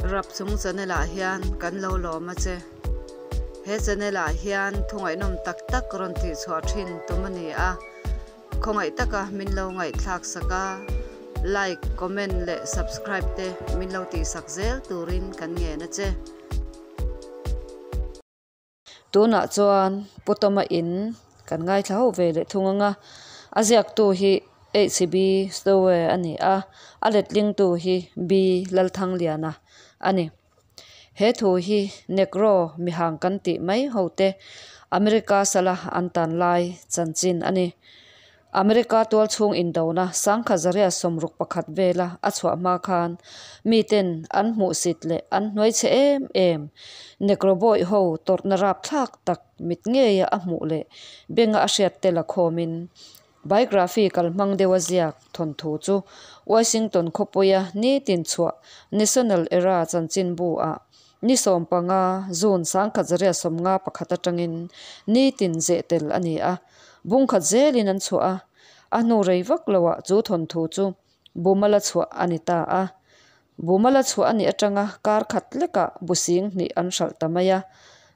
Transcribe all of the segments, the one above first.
Rapchung channel ah hian kan lo lawm a che. He channel ah hian thu ngaihnawm tak tak rawn tih chhuah thin tum a ni a. Khawngaih taka min lo ngaihthlak sak a, like, comment leh subscribe te min lo tihsak zel turin kan ngen a che. Tunah chuan Pu Tawma in kan ngaithla ho ve leh thung ang a, a ziaktu hi HB Stowe a ni a, a letlingtu hi B Lalthangliana a ni. He thu hi Negro mihang kan tih mai hote America sala an tan lai chanchin a ni. America tualchhung indona sangkhazaria 61 vela a chhuah hma khan miten an hmuhsit leh an hnuaichhe em em Negro bawih ho tawrhna rapthlak tak mit ngeia a hmuh leh benga a hriat te la khawmin biography kalhmang deuha ziak thawnthu chu Washington khawpuia nitin chhuah National Era chanchinbu ah ni 15 June 1951 atangin nitin zeh tel a ni a. Bungkhat zelin an chhuah a, a hnu rei vak loah chu thawnthu chu Bumala chhuah a ni ta a. Bumala chhuah a nih atanga kar khat lekah bu sing hnih an hralh ta mai a,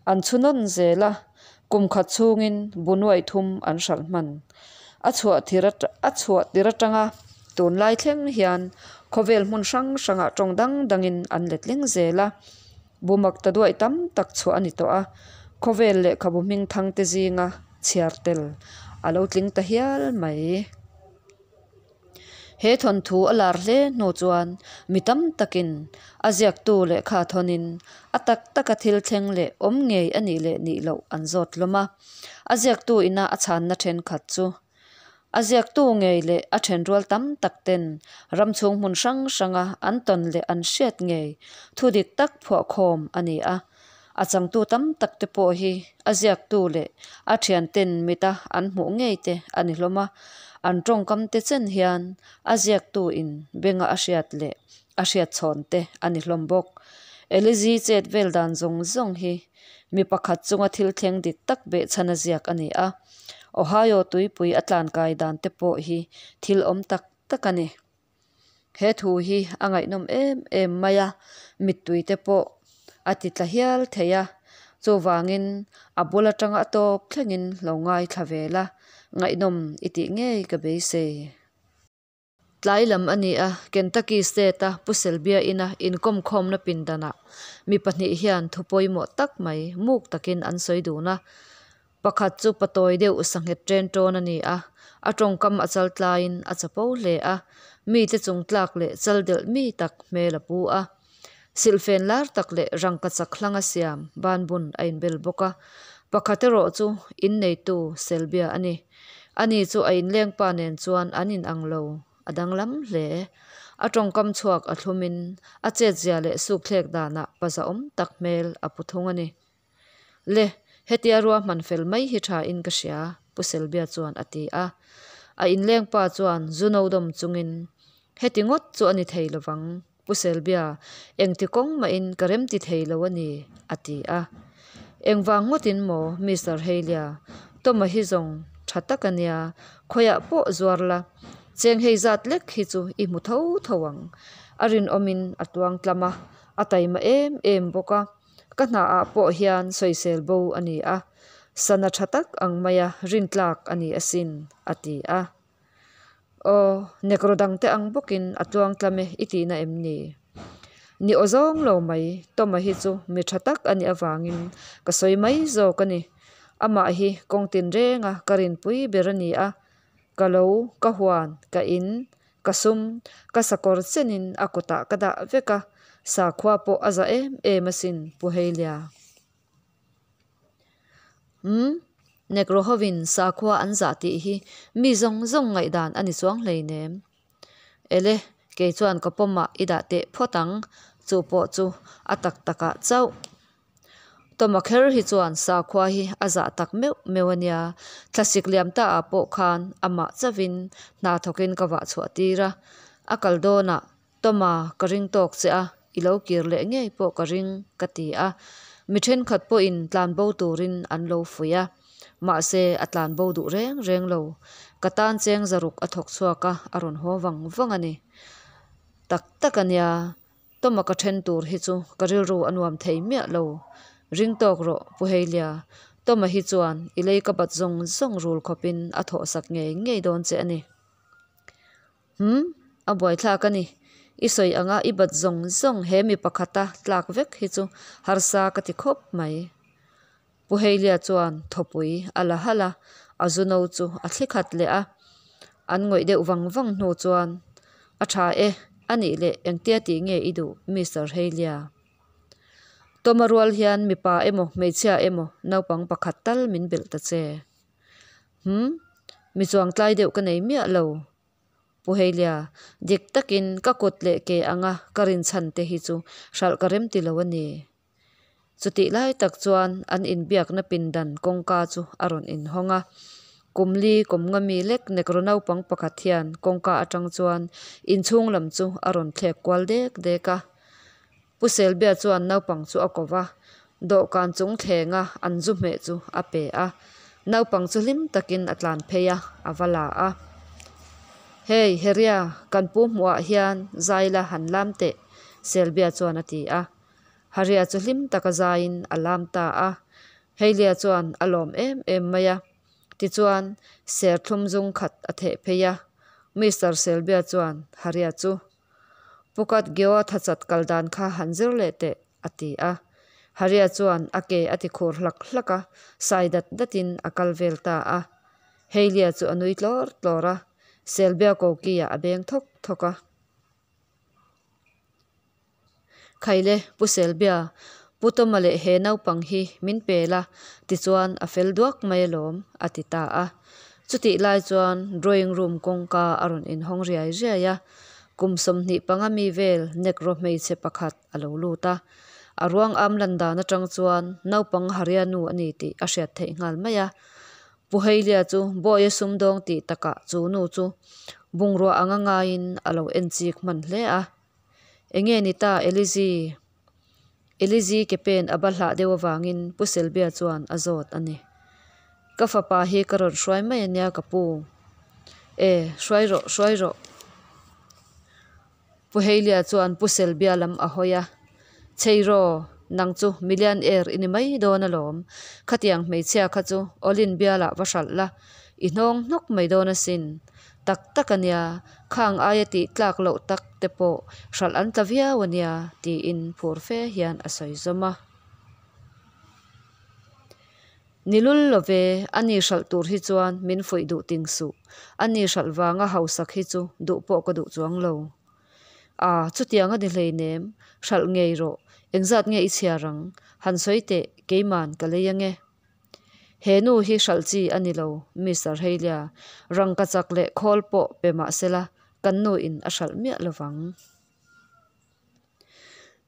an chhu nawn zel a, kum khat chhungin bu nuaih thum an hralh hman. A chhuah thir a chhuah tir atanga tunlai thleng hian khawvel hmun hrang hrangah tawng dang dangin an letling zel a, bu mak ta duaih tam tak chhuah a ni tawh a, khawvel lehkhabu hming thang te zinga chhiar tel a lo tling ta hial mai. He thawnthu a lar hle hnu chuan mi tam takin a ziaktu lehkha thawnin a tak taka thil thleng leh awm ngei a nih leh nih loh an zawt hlawm a. A ziaktu ina a chhanna thenkhat chu a ziaktu ngei leh a thenrual tam tak ten ram chhung hmun hrang hranga an tawn leh an hriat ngei thu dik tak phuahkhawm a ni a. A changtu tam tak te pawh hi a ziaktu leh a thianten mita an hmuh ngei te a ni hlawm a, an tawngkam te chen hian a ziaktu in benga a hriat leh a hriat chhawn te a ni hlawm bawk. Elizi chet vel dan zawng zawng hi mi pakhat chunga thil thleng dik tak behchhan a ziak a ni a, Ohio tuipui a tlankai dan te pawh hi thil awm tak tak a ni. He thu hi a ngaihnawm em em mai a, mittui te pawh a ti tla hial thei a, chuvangin a bul atanga a tawp thlengin lo ngaithla ve la, ngaihnawm i tih ngei ka beisei. Tlai lam a ni a, Kentucky State-a Pu Selbia ina inkawmkhawmna pindanah mi pahnih hian thu pawimawh tak mai muk takin an sawi dun a. Pakhat chu patawi deuh sanghet ṭen ṭawn a ni a, a ṭawngkam a chal tlaiin a chapo hle a, mite chung tlak leh chal delh mi tak hmel a pu a. Silhfen lar tak leh rangka chak hlanga siam banbun a inbel bawk a. Pakhat erawh chu inneitu Selbia a ni. Ani chu a inlengpa nen chuan an inang lo, a danglam hle. A ṭawngkam chhuak a thlumin a chetzia leh sukthlek danah pazaawm tak hmel a pu thung a ni. Le, hetia ruahman fel mai hi tha in ka hria, Pu Selbia chuan a ti a. A inleng pa chuan zu no dawm chungin, Heti ngawt chu a ni thei lovang, Pu Selbia, engti kawng mahin ka remti thei lo a ni, a ti a. Engvang ngawtin maw, Mister Heilia, Toma hi zawng tha tak a nia, khawiah pawh zuar la, cheng hei zat lek hi chu i hmu tho tho ang. A rinawmin a tuang tlam a, a taima em em bawk a. Ka hnaah pawh hian sawisel bo a ni a, sana tha tak ang maia rintlak a ni asin, a ti a. Aw, Negro dangte ang bawkin a tluang tlam e i tihna em ni? Ni aw zawng lo mai, Toma hi chu mi tha tak a nih avangin ka sawi mai zawk a ni. Amah hi kawng tinrenga ka rinpui ber a ni a, ka lo, ka huan, ka in, Ka sum, ka sakawr chenin a kutah ka dah vek a, sakhua pawh a za em em asin, Pu Heilia. Umm, Negro hovin sakhua an zah tih hi mi zawng zawng ngaihdan a ni chuang hleinem. Ele, kei chuan ka pawmah i dah teh phawt ang, chu pawh chu a tak takah chauh. Tawma kher hi chuan sakhua hi a zah tak meuh meuh a nia, thlasik liam ta ah pawh khan amah chauhin hna thawkin ka vah chhuah tir a, a kal dawnah Tawma ka ring tawk che a, i lo kir leh ngei pawh ka ring ka ti a, mi thenkhat pawhin tlan bo turin an lo fuih a, mahse a tlan bo duh reng reng lo, ka tan cheng zaruk a thawk chhuak a, a rawn haw vang vang a ni. Tak tak a nia. Tawma ka then tur hi chu ka rilru a nuam thei miah lo. Ring tawk rawh Pu Heilia, Tawma hi chuan i lei ka bat zawng zawng rul khawpin a thawhsak ngei ngei dawn che a ni. Humm, a buaithlak a ni. I sawi anga i bat zawng zawng he mi pakhata tlak vek hi chu harsa ka ti khawp mai. Pu Heilia chuan thawpui a la halh a, a zu no chu a thli khat leh a. An ngawih deuh vang vang hnu chuan, A tha e, a nih leh engtia tih nge i duh Mister Heilia? Tawma rual hian mipa emaw hmeichhia emaw naupang pakhat tal min belh ta che. Humm, mi chuang tlai deuh ka nei miah lo. Pu Heilia, dik takin ka kut leh ke anga ka rinchhan te hi chu hralh ka rem ti lo a ni. Chutih lai tak chuan an inbiakna pindan kawngka chu a rawn inhawng a. Kum li kum nga mi lek nekro naupang pakhat hian kawngka atang chuan inchhung lam chu a rawn thlek kual dek dek a. Pu Selbia chuan naupang chu a ko va, dawhkan chung thlenga an zu hmeh chu a pe a. Naupang chu hlim takin a tlan phei a, a va la a. Hei, Heria, kan pu hmuhah hian zai la han lam teh, Selbia chuan a ti a. Haria chu hlim taka zaiin a lam ta a. Heilia chuan a lawm em em mai a. Tichuan, serthlum zung khat a theh phei a. Mister Selbia chuan Haria chu, Pukat Geoa thachat kal dan kha han zir leh teh, a ti a. Haria chuan a ke a ti khur hlak hlak a, sai dat datin a kal vel ta a. Heilia chu a nui tlawr tlawr a, Selbia koki-ah a beng thawk thawk a. Khaile, Pu Selbia, Pu Tawma leh he naupang hi min pe la, tichuan a fel duak mai alawm, a ti ta a. Chutih lai chuan drawing room kawngka a rawn inhawng riai riai a, kum 25 mi vel Negro hmeichhe pakhat a lo lut a. A ruang am lan dan atang chuan naupang Haria nu a ni tih a hriat theih nghal mai a. Pu Heilia chu Bawia sumdawng tih takah chu nu chu bungrua anga ngaiin a lo en chik hman hle a. Enge ni ta Elizi? Elizi ke pen a ba hlah deuh avangin Pu Selbia chuan a zawt a ni. Ka fapa hi ka rawn hruai mai ania ka pu. E, hruai rawh, hruai rawh. Pu Heilia chuan Pu Selbia lam a hawi a. Chei raw, nang chu million air i ni mai dawn alawm. Khatiang hmeichhia kha chu Olin bialah va hralh la, i hnawng hnawk mai dawn asin. Tak tak a nia, khang aia tih tlak loh tak te pawh hralh an tla viau a nia, tiin phur fe hian a sawi zawm a. Ni lul lo ve, a ni hralh tur hi chuan min fuih duh ting suh. A ni hralh vanga hausak hi chu duh pawh ka duh chuang lo. A, chutiang a ni hleinem, hralh ngei rawh, engzat nge i chhiar ang? Han sawi teh, keiman ka lei ange. He nu hi hralh chi a ni lo, Mister Heilia. Rangka chak leh khawl pawh pe mah sela, kan nu in a hralh miah lo vang.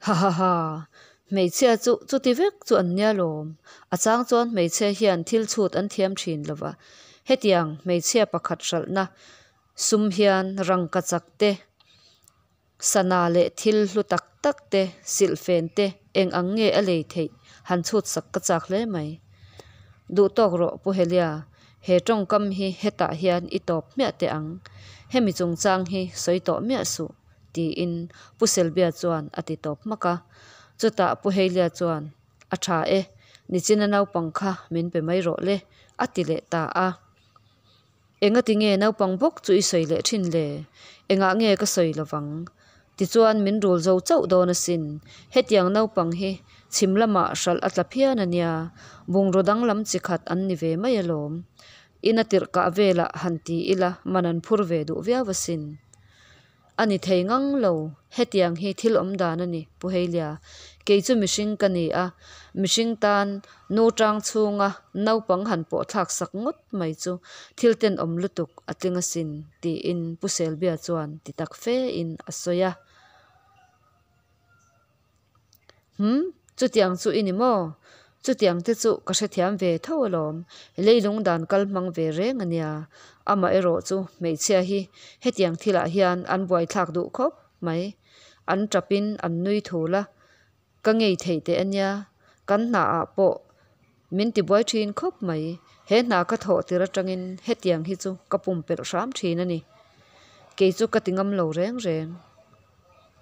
Ha ha ha, hmeichhia chu chuti vek chu an nia lawm. A chang chuan hmeichhia hian thil chhut an thiam thin lo va. Hetiang hmeichhia pakhat hralhna sum hian rangka chak te, Sana leh thil hlu tak tak te, silhfen te eng ang nge a lei theih han chhut sak ka chak hle mai. Duh tawk rawh Pu Helia, he tawngkam hi hetah hian i tawp hmiah teh ang. Hemi chungchang hi sawi tawh miah suh, tiin Pu Selbia chuan a ti tawp hmak a. Chutah Pu Helia chuan, A tha e, nichina naupang kha min pe mai rawh le, a ti leh ta a. Engati nge naupang bawk chu i sawi leh thin le? Engah nge ka sawi lovang? Tichuan min rul zo chauh dawn asin. Hetiang naupang hi chhim lamah hralh a tla phian a nia, bungraw danglam chi khat an ni ve mai alawm. Ina tirh kah velah han ti ila man an phur ve duh viau asin. A ni thei ngang lo, hetiang hi thil awm dan a ni, Pu Heilia. Kei chu mihring ka ni a, mihring tan nu tang chhunga naupang han pawh thlak sak ngawt mai chu thil tenawm lutuk a tling asin, tiin Pu Selbia chuan ti tak fe in a sawi a. Hum, chutiang chu i ni maw? Chutiang te chu ka hrethiam ve tho alawm, leilung dan kal hmang ve reng a nia. Amaherawh chu hmeichhia hi hetiang thilah hian an buaithlak duh khawp mai. An tapin an nui thul a, ka ngei theih teh a nia. Kan hnaah pawh min tibuai thin khawp mai. He hna ka thawh tir atangin hetiang hi chu ka pumpelh hram thin a ni. Kei chu ka ti ngam lo reng reng.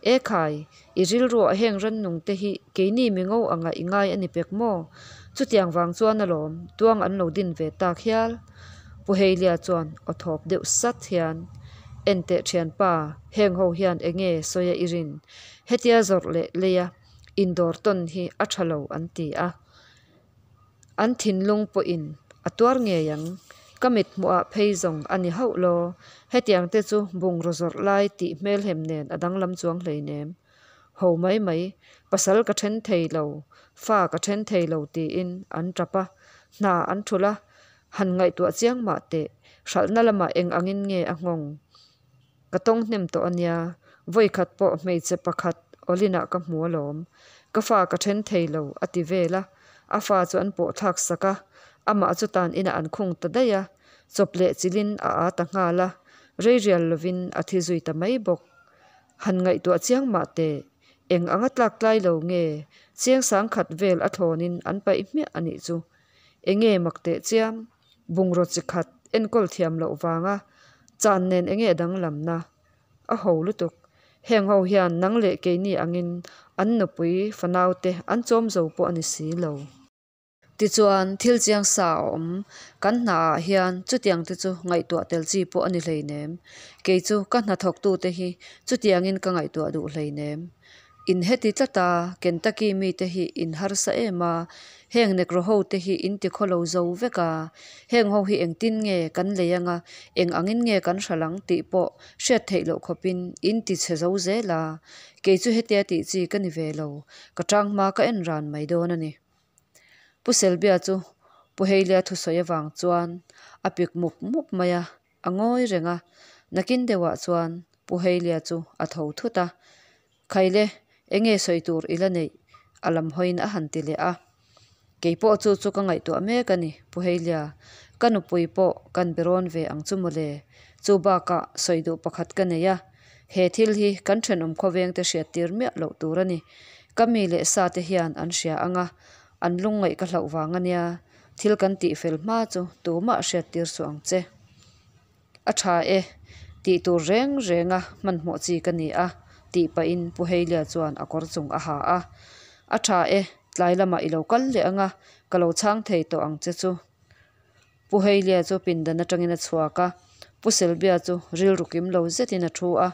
E khai, i rilruah heng rannung te hi keini mingo anga i ngai a ni pek maw? Chutiang vang chuan alawm tuang an lo din ve tak hial. Pu Heilia chuan aw thawp deuh sat hian, Enteh thianpa, heng ho hian enge sawi a i rin? Hetia zawrh leh leia indawr tawn hi a tha lo an ti a. An thinlung pawhin a tuar ngei ang. Ka mit hmuhah phei zawng a ni hauh law. Hetiang te chu bungraw zawrh lai tih hmelhem nen a danglam chuang hleinem. Ho mai mai, pasal ka then thei lo, fa ka then thei lo tiin an tap a, hna an thulh a, han ngaihtuah chiang mah teh, hralhna lamah eng angin nge a nghawng? Ka tawng hnem tawh a nia, vawikhat pawh hmeichhe pakhat Awlinah ka hmu alawm. Ka fa ka then thei lo, a ti vel a. A fa chu an pawh thlak sak a, amah chu tan inah an khung ta daih a, chawp leh chilhin a aa ta nghal a, rei rial lovin a thi zui ta mai bawk. Han ngaihtuah chiang mah teh, eng anga tlak tlai lo nge chiang sang khat vel a thlawnin an paih hmiah a nih chu. Enge mak teh chiam? Bungraw chi khat enkawl thiam loh vanga chan nen enge danglamna a ho lutuk. Heng ho hian nang leh keini angin an nupui fanaute an chawm zo pawh a ni si lo. Tichuan, thil chiang sa a awm. Kan hnaah hian chutiang te chu ngaihtuah tel chi pawh a ni hleinem. Kei chu ka hnathawktute hi chutiangin ka ngaihtuah duh hleinem. In heti tlat a, Kentucky mite hi in harsa em a, heng Negro ho te hi in ti khaw lo zo vek a, heng ho hi engtin nge kan lei anga, eng angin nge kan hral ang tih pawh hriat theih loh khawpin in ti chhe zo zel a, kei chu hetia tih chi ka ni ve lo, ka tang hma ka en ran mai dawn a ni. Pu Selbia chu Pu Heilia thusawi avang chuan a pik mup mup mai a, a ngawi reng a, nakin deuhah chuan Pu Heilia chu a tho thut a, Khaile, enge sawi tur i la neih? A lam hawiin a han ti leh a. Kei pawh chu chu ka ngaihtuah mek a ni, Pu Heilia. Ka nupui pawh kan be rawn ve ang chu mawle. Chu bakah sawi duh pakhat ka nei a. He thil hi kan thenawm khawveng te hriat tir miah loh tur a ni. Ka mi leh sa te hian an hria ang a, an lungngaih ka hlauh vang a nia. Thil kan tih fel hma chu tumah hriat tir suh ang che. A tha e, tih tur reng renga hmanhmawh chi ka ni a, tih pahin Pu Heilia chuan a kawr chung a ha a. A tha e, tlai lamah i lo kal leh ang a, ka lo chhang thei tawh ang che chu. Pu Heilia chu pindan atangin a chhuak a, Pu Selbia chu rilru kim lo zetin a thu a,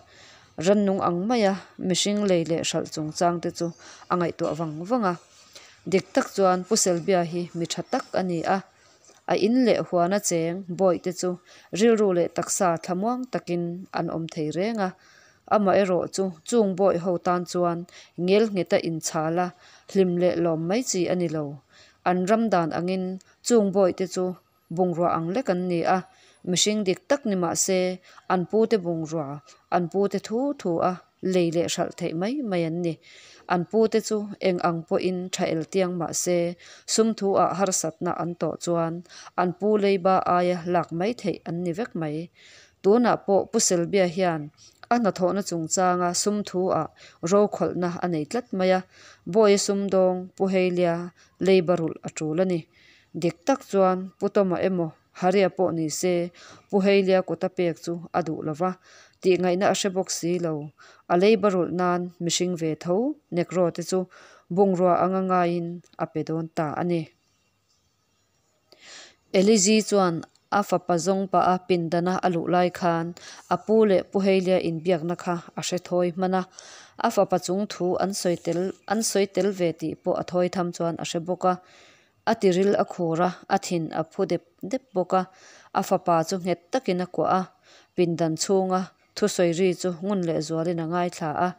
rannung ang maia mihring lei leh hralh chungchang te chu a ngaihtuah vang vang a. Dik tak chuan Pu Selbia hi mi tha tak a ni a. A in leh huana cheng bawihte chu rilru leh taksa thlamuang takin an awm thei reng a. Amaherawh chu chung bawih ho tan chuan ngel ngheta inchhal a, hlim leh lawm mai chi a ni lo. An ram dan angin chung bawihte chu bungrua ang lek an ni a, mihring dik tak ni mah se an pute bungrua, an pute thu thu a lei leh hralh theih mai mai an ni. An pute chu eng ang pawhin tha el tiang mah se, sum thu ah harsatna an tawh chuan an pu leiba aia lak mai theih an ni vek mai. Tunah pawh Pu Selbia hian a hnathawhna chungchanga sum thu ah rokhawlhna a nei tlat mai a, Bawia sumdawng Pu Heilia leiba rulh a tul a ni. Dik tak chuan Pu Tawma emaw Haria pawh ni se, Pu Heilia kuta pek chu a duh lo va, tih ngaihna a hre bawk si lo. A leiba rulh nan mihring ve tho Negro te chu bungrua anga ngaiin a pe dawn ta a ni. Elizi chuan a fapa zawng pah a pindana a luh lai khan a pu leh Pu Heilia inbiakna kha a hre thawi hman a, a fapa chung thu an sawi tel an sawi tel ve tih pawh a thawi tham chuan a hre bawk a. A tiril a khur a, a thin a phu dep dep bawk a, a fapa chu nghet takin a kuah a, pindan chhunga thusawi ri chu ngun leh zualin a ngaithla a,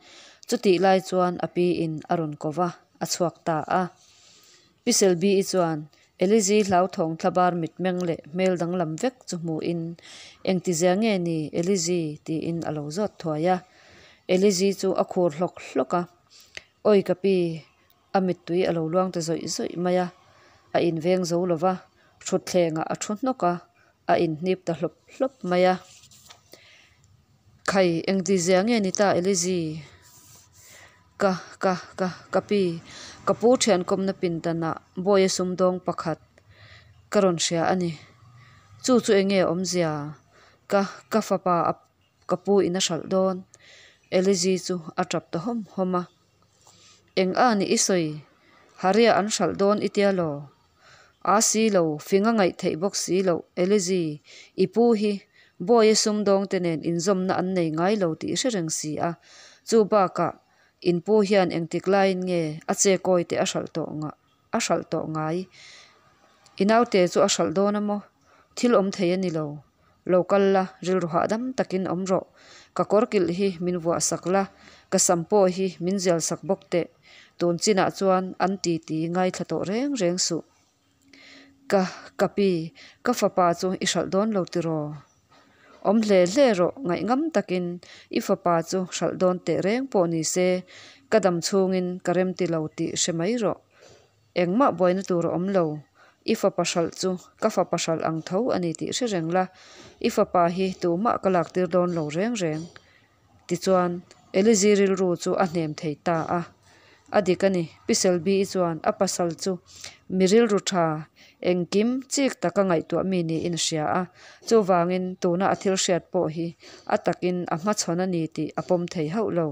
chutih lai chuan a piin a rawn ko va, a chhuak ta a. Pi Selby-i chuan Elizi hlauthawng thlabar mitmeng leh hmel danglam vek chu hmuhin, Engtizia nge ni Elizi? tiin a lo zawt thuai a. Elizi chu a khur hlawk hlawk a, Awi ka pi, A mittui a lo luang ta zawih zawih mai a, a inveng zo lo va, thutthlengah a thu hnawk a, a inhnip ta hlawp hlawp mai a. Khai, engti zia nge ni ta Elizi? Ka, ka, ka, ka pi, ka pu thian kawmna pindanah Bawia sumdawng pakhat ka rawn hria a ni. Chu chu enge awmzia? Ka, ka fapa a. Ka pu in a hralh dawn. Elizii chu a tap ta hawm hawm a. Eng a ni i sawi? Haria an hralh dawn i tia law? A si lo, fing a ngaih theih bawk si loh, Elizii, i pu hi Bawia sumdawngte nen inzawmna an nei ngai lo tih i hre reng si a. Chu bakah in pu hian engtik laiin nge a che kawi te a hralh tawh a hralh tawh ngai? I naute chu a hralh dawn a maw? Thil awm thei a ni lo. Lo kal la, rilru hahdam takin awm rawh. Ka kawr kilh hi min vuah sak la, ka sam pawh hi min zial sak bawk teh. Tun chinah chuan an titi ngaithla tawh reng reng suh. Ka, ka pi, ka fapa chu i hralh dawn lo tiraw? Awm hle hle rawh, ngaihngam takin i fapa chu hralh dawn teh reng pawh ni se, ka dam chhungin ka remti lo tih hre mai rawh. Engmah buaina tur a awm lo. I fapa hralh chu ka fapa hralh ang tho a ni tih hre reng la, i fapa hi tumah ka lak tir dawn lo reng reng. Tichuan, Elizi rilru chu a hnem thei ta a. A dik a ni, Pi Selby-i chuan a pasal chu mi rilru tha, engkim chik taka ngaihtuah mi niin a hria a. Chuvangin tuna a thil hriat pawh hi a takin a hmachhawn a ni tih a pawm thei hauh lo.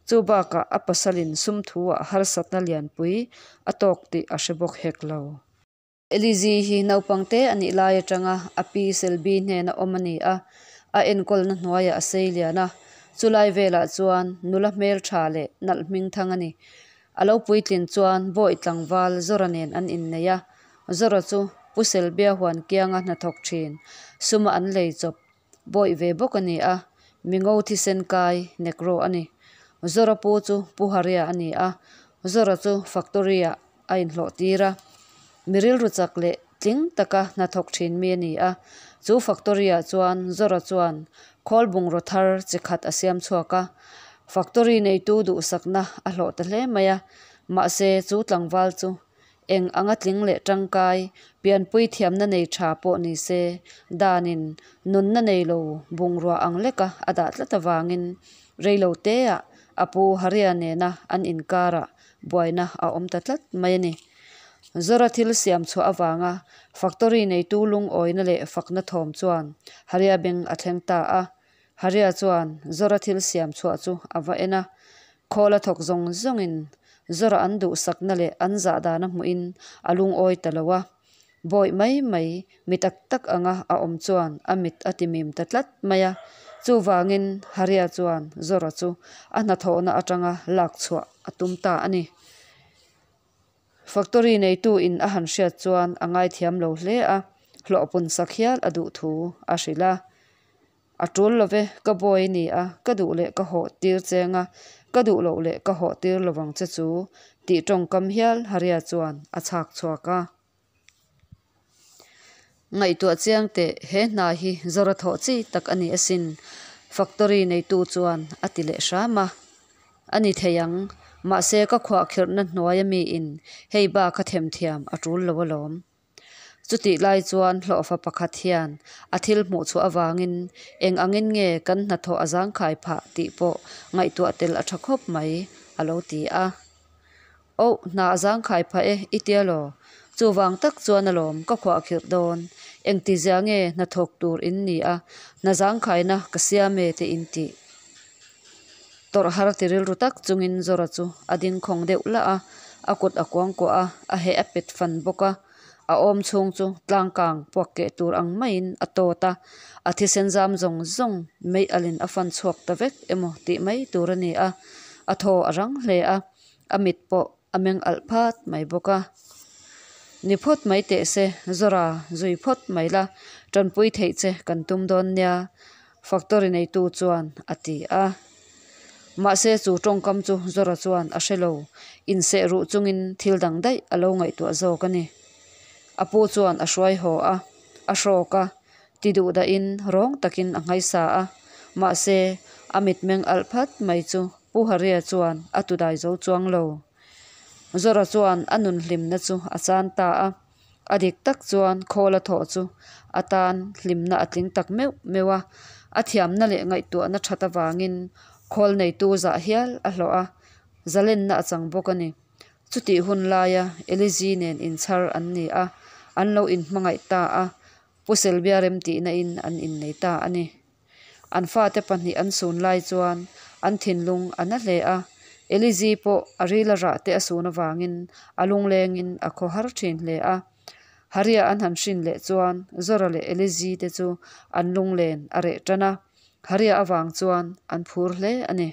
Chu bakah a pasalin sum thuah harsatna lianpui a tawk tih a hre bawk hek lo. Elizi hi naupang te a nih lai atanga a pi Selby hnena awm a ni a, a enkawlna hnuaiah a sei lian a. Chulai velah chuan nula hmeltha leh nalh hmingthang a ni. A lo puitlin chuan Bawih tlangval Zora nen an innei a. Zora chu Pu Selbia huan kianga hnathawk thin suma an lei chawp Bawih ve bawk a ni a, mingo thisen kai Negro a ni. Zora pu chu Pu Haria a ni a, Zora chu factory ah a inhlawh tir a. Mi rilru chak leh tling taka hnathawk thin mi a ni a, chu factory ah chuan Zora chuan khawl bungraw thar chi khat a siam chhuak a. Factory neitu duhsakna a hlawh ta hle mai a, mahse chu tlangval chu Eng anga tling leh tangkai, pianpui thiamna nei tha pawh ni se, danin nunna nei lo bungrua ang leka a dah tlat avangin reilo teah a pu Haria nena an inkarah buaina a awm ta tlat mai a ni. Zora thil siam chhuah avanga factory neitu lungawina leh fakna thawm chuan Haria beng a thleng ta a. Haria chuan Zora thil siam chhuah chu a va en a, Khawl a thawk zawng zawngin Zora an duhsakna leh an zah dan a hmuhin a lungawi ta lo a. Bawih mai mai mi tak tak anga a awm chuan a mit a ti mim ta tlat mai a. Chuvangin Haria chuan Zora chu a hnathawhna atanga lak chhuah a tum ta a ni. Factory neitu in a han hriat chuan a ngaithiam lo hle a, hlawhpun sak hial a duh thu a hrilh a. A tul lo ve, ka bawi a ni a, ka duh leh ka hawh tir cheng a, ka duh loh leh ka hawh tir lo vang che chu, tih tawngkam hial Haria chuan a chhak chhuak a. Ngaihtuah chiang teh, he hna hi zawra thawh chi tak a ni asin, factory neitu chuan a ti leh hram a. A ni thei ang, mahse ka khuahkhirhna hnuaia miin hei bak a themthiam a tul lo alawm. Chutih lai chuan hlawhfa pakhat hian a thil hmuh chhuah avangin eng angin nge kan hnathawh a zangkhai phah tih pawh ngaihtuah tel a tha khawp mai, a lo ti a. Oh, hna a zangkhai phah e, i tia law? Chuvang tak chuan alawm ka khuahkhirh dawn. Engtizia nge hnathawk tur in ni a, hna zangkhaina ka siam e te in tih? Tawrh har ti rilru tak chungin Zora chu a ding khawng deuh lah a, a kut a kuangkuah a, a heh a pet fan bawk a. A awm chhung chu tlangkang puak keh tur ang maiin a tawt a, a thisen zam zawng zawng mei alin a fan chhuak ta vek emaw tih mai tur a ni a. A thaw a rang hle a, a mit pawh a meng alh phat mai bawk a. Ni phawt mai teh se, Zora zui phawt mai la, tanpui theih che kan tum dawn nia, Factory neitu chuan a ti a. Mahse chu tawngkam chu Zora chuan a hre lo, inseh ruh chungin thil dang daih a lo ngaihtuah zawk a ni. A pu chuan a hruai haw a, a hrawk a, ti duh dahin rawng takin a nghaisa a. Mahse a mitmeng alh phat mai chu Pu Haria chuan a tudai zo chuang lo. Zora chuan a nun hlimna chu a chan ta a. A dik tak chuan khawl a thawh chu a tan hlimna a tling tak meuh meuh a, a thiamna leh ngaihtuahna that avangin khawl neitu zah hial a hlawh a, zalenna a chang bawk a ni. Chutih hun laia Elizi nen inchhar an ni a, an lo inhmangaih ta a, Pu Selbia remtihna in an innei ta a ni. An fate pahnih an sun lai chuan An thinlung a na hle a. Elizi pawh a rila rah te a sun avangin a lunglengin a khawhar thin hle a. Haria an han hrin leh chuan Zora leh Elizi te chu an lunglen a reh tan a, Haria avang chuan an phur hle a ni.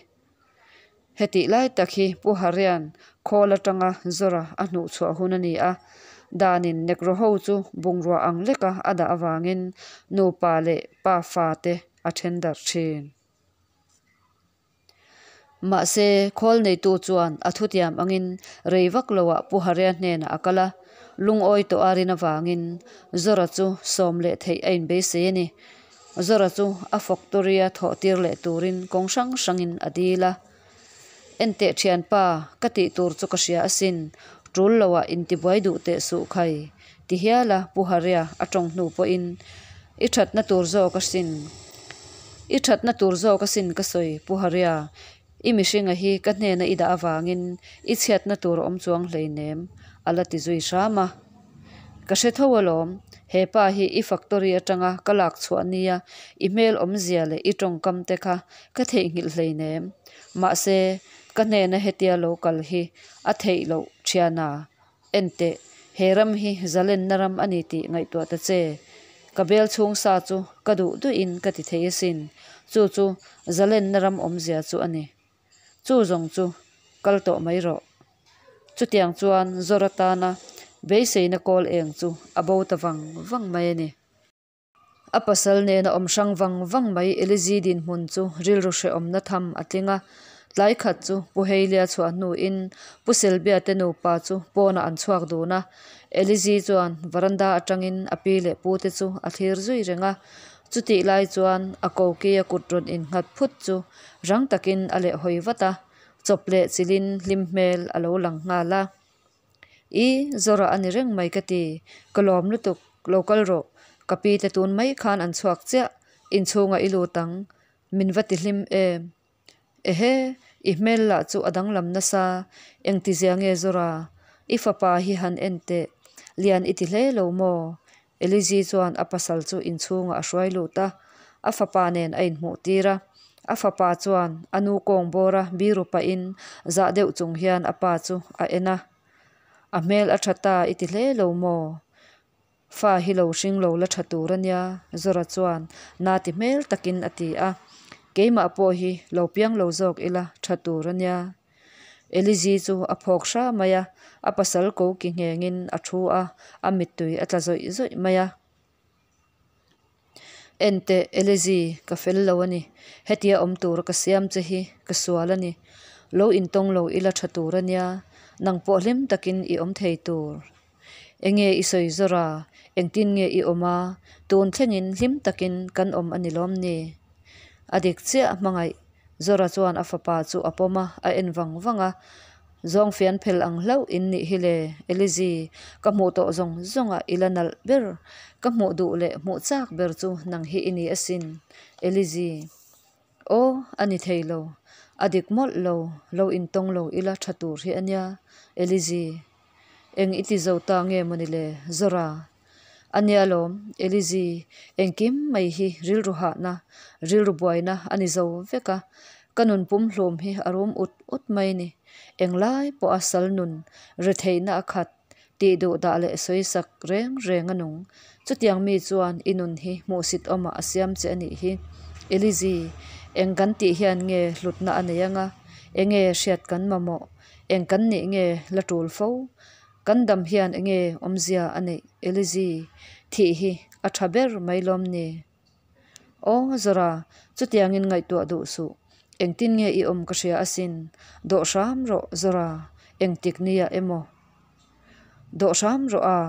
Hetih lai tak hi Pu Haria'n khawl atanga Zora a hnuhchhuah hun a ni a, danin Negro ho chu bungrua ang leka a dah avangin nupa leh pa fa te a then darh thin. Mahse, khawl neitu chuan a thutiam angin rei vak loah Pu Haria hnenah a kal a, lungawi tawh a rin avangin Zora chu sawm leh theih a inbeisei a ni. Zora chu a factory-a thawh tir leh turin kawng hrang hrangin a dil a. Enteh thianpa, ka tih tur chu ka hria asin, tul loah intibuai duh teh suh khai, ti hial a Pu Haria a tawng hnu pawhin, I thatna tur zawk asin, i thatna tur zawk asin ka sawi Pu Haria, i mihringa hi ka hnena i dah avangin i chhiatna tur a awm chuang hleinem, a la ti zui hram a. Ka hre tho alawm, he pa hi i factory atanga ka lak chhuah nia i hmel awmzia leh i tawngkam te kha ka theihnghilh hleinem. Mahse, ka hnena hetia lo kal hi a theih loh thiana. Enteh, he ram hi zalenna ram a ni tih ngaihtuah ta che. Ka bel chhung sa chu ka duh duhin ka ti thei asin, chu chu zalenna ram awmzia chu a ni. Chu zawng chu kal tawh mai rawh. Chutiang chuan Zora tana beiseina kawl eng chu a bo ta vang vang mai a ni. A pasal nena awm hrang vang vang mai Elizi dinhmun chu rilru hrehawmna tham a tling a. Tlai khat chu Pu Heilia chhuah hnuin Pu Selbia te nupa chu pawnah an chhuak dun a. Elizi chuan varanda atangin a pi leh pu te chu a thlir zui reng a. Chutih lai chuan a kokia kut rawn innghat phut chu rang takin a lehhawi vat a. Chawp leh chilhin hlim hmel a lo lang nghal a. I Zora a ni reng mai ka ti. Ka lawm lutuk, lo kal rawh. Ka pi te tun mai khan an chhuak chiah, inchhungah i lut ang. Min va ti hlim em? Ehe, i hmel lah chu a danglam nasa. Engtizia nge Zora? I fapa hi han en teh. Lian i ti hle lo maw? Elizi chuan a pasal chu inchhungah a hruai lut a, a fapa nen a inhmuh tir a. A fapa chuan a nu kawng bawra biru pahin zah deuh chung hian a pa chu a en a. A hmel a tha ta i ti hle lo maw? Fa hi lo hring lo la tha tur a nia, Zora chuan na ti hmel takin a ti a. Keimah pawh hi lo piang lo zawk ila tha tur a nia. Elizi chu a phawk hra mai a, a pasal ko ki nghengin a thu a, a mittui a tla zawih zawih mai a. Enteh Elizi, ka fel lo a ni. Hetia awm tura ka siam che hi ka sual a ni. Lo intawng lo ila tha tur a nia, nang pawh hlim takin i awm thei tur. Enge i sawi zawr a, engtin nge i awm a, tun thlengin hlim takin kan awm a ni lawm ni? A dik chiah hmangaih Zora chuan a fapa chu a pawm a, a en vang vang a. Zawng fian phel ang hlauh in nih hi le, Elizi, ka hmuh tawh zawng zawng ah i la nalh ber, ka hmuh duh leh hmuh chak ber chu nang hi i ni asin, Elizi. Aw, a ni thei lo, a dik mawlh lo, lo intawng lo ila tha tur hi a nia, Elizi. Eng i ti zo ta nge mawni le, Zora? A nia lawm, Elizi, engkim mai hi rilru hahna, rilru buaina a ni zo vek a. Ka nun pumhlum hi a rum ut ut mai ni. Englai pawha sal nun retheihna a khat tih duh dah leh sawi sak reng reng a nung. Chutiang mi chuan i nun hi hmuhsit awmah a siam che a nih hi. Elizi, eng kan tih hian nge hlutna a nei anga, enge hriat kan mamawh? Eng kan nih nge la tul fo? Kan dam hian enge awmzia a neih Elizi thih hi a tha ber mai lawm ni? Aw Zora, chutiangin ngaihtuah duh suh. Engtin nge i awm ka hria asin. Dawh hram rawh Zora, engtik nia emaw? Dawh hram rawh a,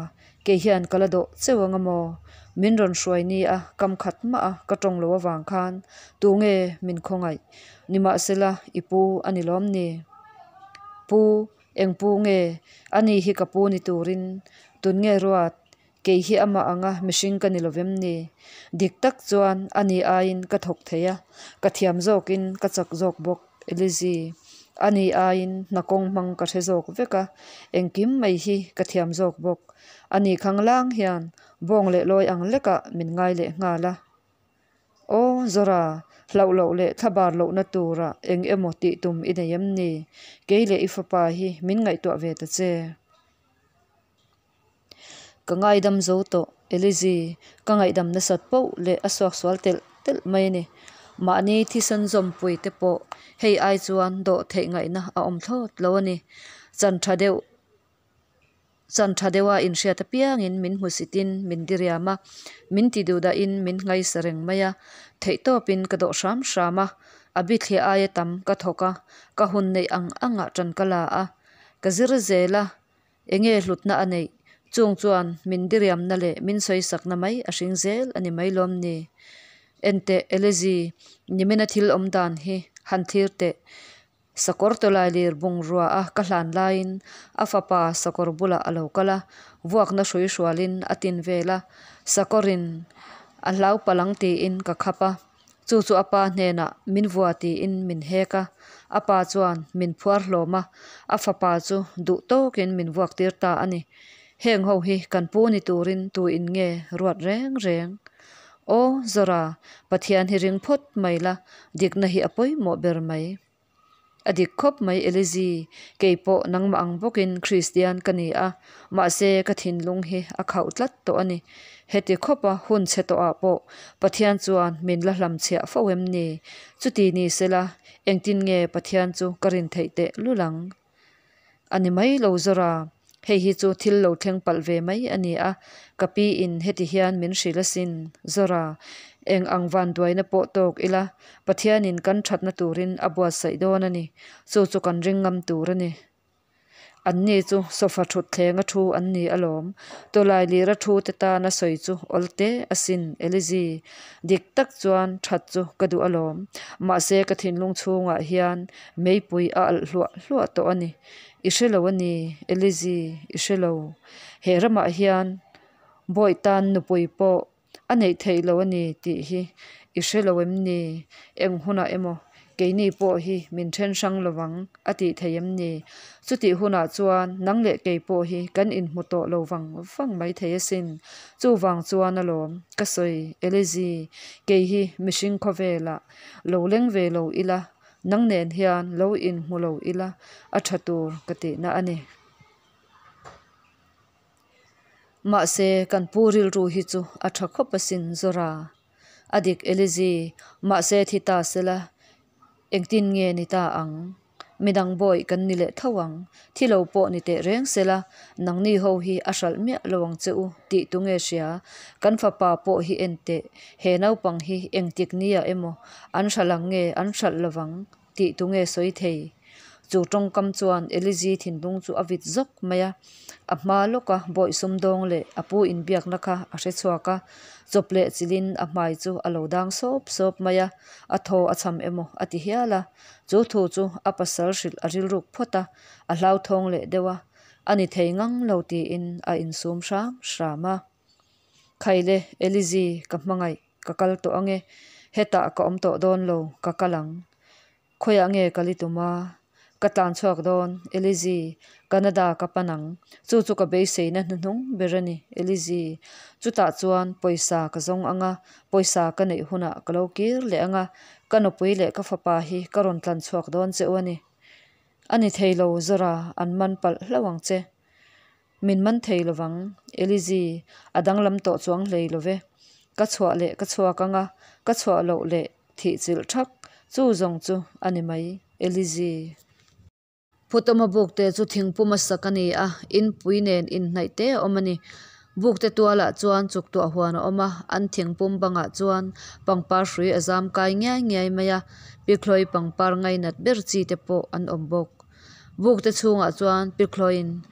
kei hian ka la dawh cheu ang amaw? Min rawn hruai ni a, kam khat mah a ka tawng lo avang khan tunge min khawngaih? Nimahsela i pu a ni lawm ni? Pu, Eng pu nge? Ani hi ka pu ni turin tun nge ruat? Kei hi amah anga mihring ka ni lovem ni? Dik tak chuan ani aiin ka thawk thei a, ka thiam zawkin ka chak zawk bawk, Elizi. Ani aiin hna kawng hmang ka hre zawk vek a, engkim mai hi ka thiam zawk bawk. Ani khang lang hian bawng leh lawi ang lekah min ngai leh nghal a. Aw Aw Zora, hlauh loh leh thlabar lohna tura eng emaw tih tum i nei em ni? Kei leh i fapa hi min ngaihtuah ve ta che. Ka ngaidam zo tawh, Elizi, ka ngaihdam nasat poh leh a suaksual telh telh mai a ni. Mahni thisen zawmpui te pawh hei ai chuan dawh theih ngaihna a awm thlawt lo a ni. Chan tha deuh Chan tha deuha inhriat apiangin min hmusitin min diriam a, min ti duhdahin min ngaisa reng mai a, theihtawpin ka dawh hram hram a, a bithliah aia tam ka thawk a, ka hun neih ang angah tan ka la a, ka zir zel a, enge hlutna a neih? Chung chuan min diriamna leh min sawisakna mai a hring zel a ni mai lawm ni? Enteh Elezi, nimina thil awm dan hi han thlir teh. Sakawr tawlailir bungrua a ka hlan laiin a fapa sakawr bulah a lo kal a, vuakna hrui hrualin a tin vel a, sakawrin a hlau palh ang tiin ka khap a, chu chu a pa hnenah min vua tiin min hek a, a pa chuan min phuar hlawm a, a fapa chu duh tawkin min vuak tir ta a ni. Heng ho hi kan pu ni turin tu in nge ruat reng reng? Aw Zora, Pathian hi ring phawt mai la, dikna hi a pawimawh ber mai. A dik khawp mai Elizi, kei pawh nangmah ang bawkin Kristian ka ni a, mahse ka thinlung hi a khauh tlat tawh a ni. Heti khawpa hun chhe tawhah pawh Pathian chuan min la hlamchhiah fo em ni? Chuti ni sela, engtin nge Pathian chu ka rin theih teh lul ang? A ni mai lo Zora, hei hi chu thil lo thleng palh ve mai a ni a, ka pi in heti hian min hrilh asin. Zora, eng ang vanduaina pawh tawk ila, Pathianin kan thatna turin a buatsaih dawn a ni, chu chu kan ring ngam tur a ni. Anni chu sofa thutthleng a thu an ni alawm, tawlai lira thu te tana sawi chu awl te asin Elizi. Dik tak chuan that chu ka duh alawm, mahse ka thinlung chhungah hian Meipui a alh hluah hluah tawh a ni. I hre lo a ni, Elizi, i hre lo. He ramah hian Bawi tan nupui pawh a neih theih lo a ni tih hi i hre lo em ni? Eng hunah emaw keini pawh hi min then hrang lo vang a tih thei em ni? Chutih hunah chuan nang leh kei pawh hi kan inhmu tawh lo vang vang mai thei asin. Chuvang chuan alawm ka sawi, Elizi, kei hi mihring khawvelah lo leng ve lo ila Nang nen hian lo inhmu lo ila a tha tur ka tihna a ni. Mahse, kan pu rilru hi chu a tha khawp asin Zora. A dik Elizi, mahse thi ta sela engtin nge ni ta ang? Midang bawi kan ni leh tho ang. Thi lo pawh ni teh reng sela, nangni ho hi a hralh miah lo ang che u tih tu nge hria? Kan fapa pawh hi en teh, he naupang hi engtik nia emaw An hralh ang nge an hralh lovang tih tu nge sawi thei? Chu tawngkam chuan Elizi thinlung chu a vit zawk mai a. A hma lawka bawih sumdawng leh a pu inbiakna kha a hre chhuak a, chawp leh chilhin a hmai chu a lo dang sawp sawp mai a, a thaw a cham emaw a ti hial a. Chu thu chu a pasal hrilh a rilruk phawt a, a hlauthawng leh deuh a, a ni thei ngang lo tiin a insum hram hram a. Khaile, Elizi, ka hmangaih, ka kal tawh ange. Hetah ka awm tawh dawn lo, ka kal ang. Khawiah nge kal i tum a? Ka tlan chhuak dawn, Elizi, Canada ka pan ang. Chu chu ka beiseina hnuhnung ber a ni, Elizi. Chutah chuan pawisa ka zawng ang a, pawisa ka neih hunah ka lo kir leh ang a, ka nupui leh ka fapa hi ka rawn tlan chhuak dawn che u a ni. A ni thei lo, Zora, an man palh hlauh ang che. Min man thei lovang, Elizi, a danglam tawh chuang hlei lo ve. Ka chhuah leh ka chhuak ang a, ka chhuah loh leh thih chilh thak, chu zawng chu a ni mai, Elizi. Phutawma bukte chu thingpuma sak a ni a, inpui nen inhnaih te a awm a ni. Bukte tualah chuan chuktuah huan a awm a, an thingpum bangah chuan pangpar hrui a zam kai ngiai ngiai mai a, Pikhlawii pangpar ngainat ber chi te pawh an awm bawk. Bukte chhungah chuan Pikhlawin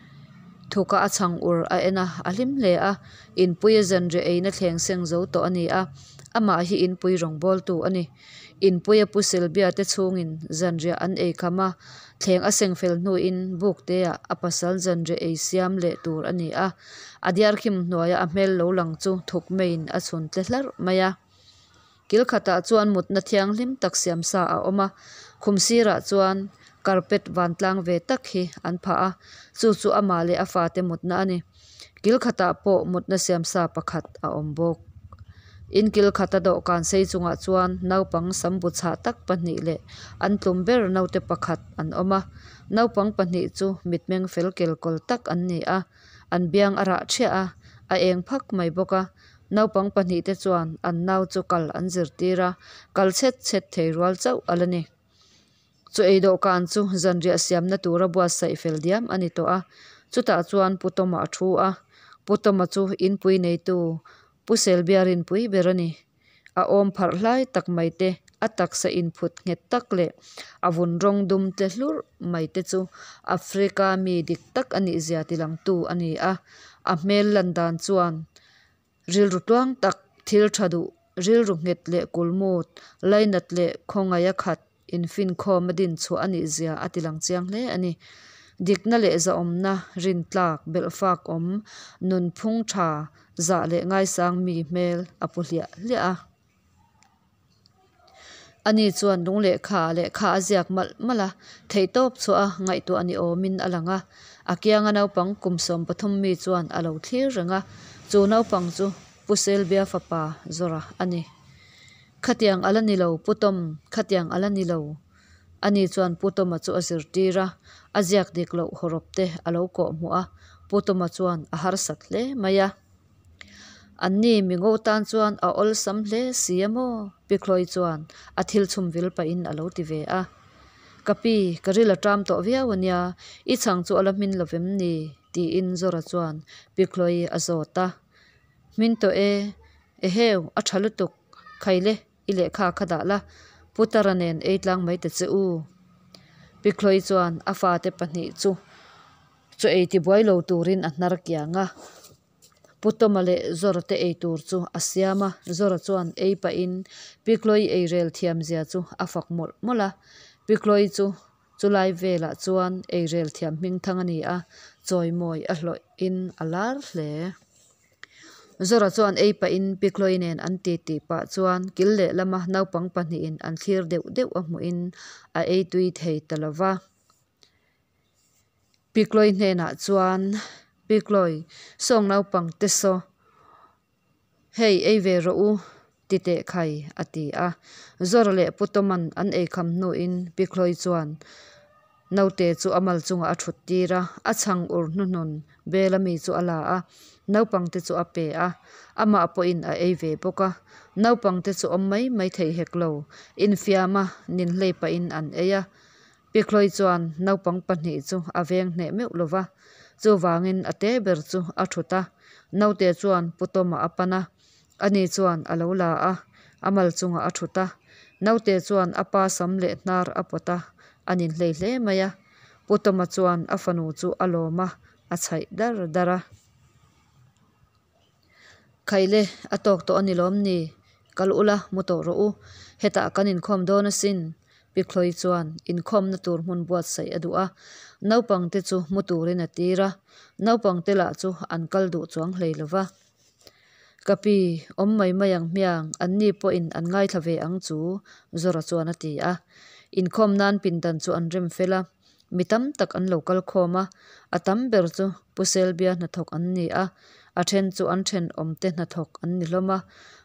thuka a chhang ur a en a, a hlim hle a, inpuia zanriah eina thleng seng zo tawh a ni a, amah hi inpui rawngbawltu a ni. Inpuia Pu Selbia te chhungin zanriah an ei kham a, thleng a seng fel hnuin Buktea a pasal zanriah ei siam leh tur a ni a, a diarkhim hnuaia a hmel lo lang chu thuk meiin a chhun tle hlarh mai a. Kil khatah chuan mutna thianghlim tak siam sa a awm a, khum sirah chuan carpet vantlang ve tak hi an phah a, chu chu amah leh a fate mutna a ni. Kil khatah pawh mutna siam sa pakhat a awm bawk. In kil khata dawhkan sei chungah chuan naupang sam bu chhah tak pahnih leh an tlum ber naute pakhat an awm a naupang pahnih chu mitmeng fel kel kawl tak an ni a an biang a rah thiah a a eng phak mai bawk a naupang pahnih te chuan an nau chu kal an zirtir a kal chhet chhet thei rual chauh a la ni. Chaw ei dawhkan chu zanriah siamna tura buatsaih fel diam a ni tawh a, chutah chuan Pu Tawma a thu a, Pu Tawma chu inpui neitu Pu Selbia rinpui ber a ni. A awm pharh hlai tak mai te, a taksa inphut nghet tak leh a vun rawng dum tle hlurh mai te chu Africa mi dik tak a nih zia tilangtu a ni a, a hmel lan dan chuan rilru tluang tak, thil tha duh, rilru nghet leh kulmut, lainat leh khawngaih a khat infinkhawm a din chhuah a nih zia a ti lang chiang hle a ni. Dikna leh zahawmna, rintlak, belhfak awm, nunphung tha, zah leh ngaisang mi hmel a pu hliah hliah a. Ani chuan lung lehkha ah lehkha a ziak malh malh a, theihtawp chhuah a ngaihtuah ni awmin a lang a. A kianga naupang kum 13 mi chuan a lo thlir reng a, chu naupang chu Pu Selbia fapa Zora a ni. Khatiang a la ni lo, Pu Tom, khatiang a la ni lo. Ani chuan Pu Toma chu a zirtir a, a ziak dik loh hawrawp te a lo kawh hmuh a, Pu Toma chuan a harsat hle mai a. Anni mingo tan chuan a awlsam hle si a maw? Pi Chloe chuan a thil chhum vil pahin a lo ti ve a. Ka pi, ka ril a ṭam tawh viau a nia, i chhang chu a la hmin lo vem ni? tiin Zora chuan Pi Chloe a zawt a. Hmin tawh e, eheu, a ṭha lutuk, khaile i lehkha kha dah la, Putara nen ei tlang mai ta che u. Pi Chloe chuan a fate pahnih chu chaw ei tibuai lo turin a hnar kiang a. Pu Tawma leh Zora te ei tur chu a siam a, Zora chuan ei pahin Pi Chloe ei rel thiam zia chu a fak mawlh mawlh a. Pi Chloe chu chulai velah chuan ei rel thiam hmingthang a ni a, chawimawi a hlawhin a lar hle. Zora chuan ei pahin Pi Chloe nen an ti tih pah chuan kil lehlama naupang pahnihin an thlir deuh deuh a hmuhin a ei tui thei ta lo va. Pi Chloe hnenah chuan, Pi Chloe, sawng naupang te saw, hei ei ve rawh u, ti teh khai, a ti a. Zora leh Pu Tawman an ei kham hnuin Pi Chloe chuan naute chu a mal chungah a thut tir a, a chhang ur hnuhnun bela mi chu a la a, naupangte chu a pe a, amah pawhin a ei ve bawk a. Naupangte chu awm mai mai thei hek lo, infiama ninhlei pahin an ei a. Pikhlawih chuan naupang pahnih chu a veng hneh meuh lo va, chuvangin a te ber chu a thut a. Naute chuan Pu Tawma a pan a, ani chuan a lo la a, a mal chungah a thut a. Naute chuan a pa sam leh hnar a pawt a, a ninhlei hle mai a. Pu Tawma chuan a fanu chu a lawm a, a chhaih dar dar a. Khaile, a tawk tawh a ni lawm ni? Kal ula, mu tawh rawh u. Hetah kan inkhawm dawn asin. Pi Chloe chuan inkhawmna tur hmun buatsaih a duh a, naupangte chu mu turin a tir a. Naupangte lah chu an kal duh chuang hlei lo va. Ka pi, awm mai mai ang hmiang, anni pawhin an ngaithla ve ang chu, Zora chuan a ti a. Inkhawm nan pindan chu an rem fel a. Mi tam tak an lo kal khawm a, a tam ber chu Pu Selbia hnathawk an ni a, a then chu an thenawmte hnathawk an ni hlawm a.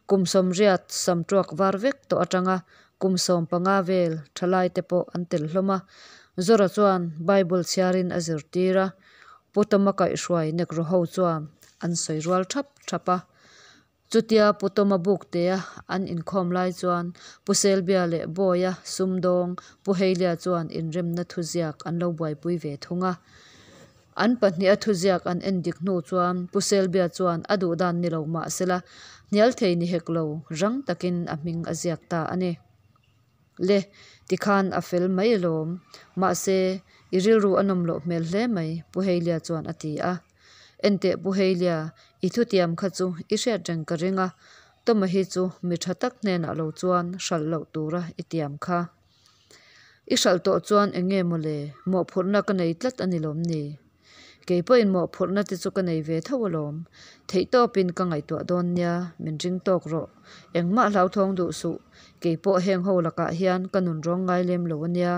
Kum 80 samtuak var vek tawh atanga kum 15 vel thalaite pawh an tel hlawm a. Zora chuan Bible chhiarin a zirtir a, Pu Tawma kaihhruai Negro ho chuan an sawi rual thap thap a. Chutia Pu Tawma buktea an inkhawm lai chuan Pu Selbia leh Bawia sumdawng Pu Heilia chuan inremna thuziak an lo buaipui ve thung a. An pahniha thuziak an en dik hnu chuan Pu Selbia chuan a duh dan ni lo mah sela hnial thei ni hek lo rang takin a hming a ziak ta a ni. Le, tikhan a fel mai alawm. Mahse, i rilru a nawm loh hmel hle mai, Pu Heilia chuan a ti a. Enteh Pu Heilia, i thutiam kha chu i hriat reng ka ring a, Tawma hi chu mi tha tak hnenah lo chuan hralh loh tura i tiam kha. I hralh tawh chuan eng nge maw le, mawhphurhna ka nei tlat a ni lawm ni? Kei pawhin mawhphurhna te chu ka nei ve tho alawm. Theihtawpin ka ngaihtuah dawn nia, min ring tawk rawh. Engmah hlauthawng duh suh, kei pawh heng ho lakah hian ka nun rawng ngai lem lo a nia.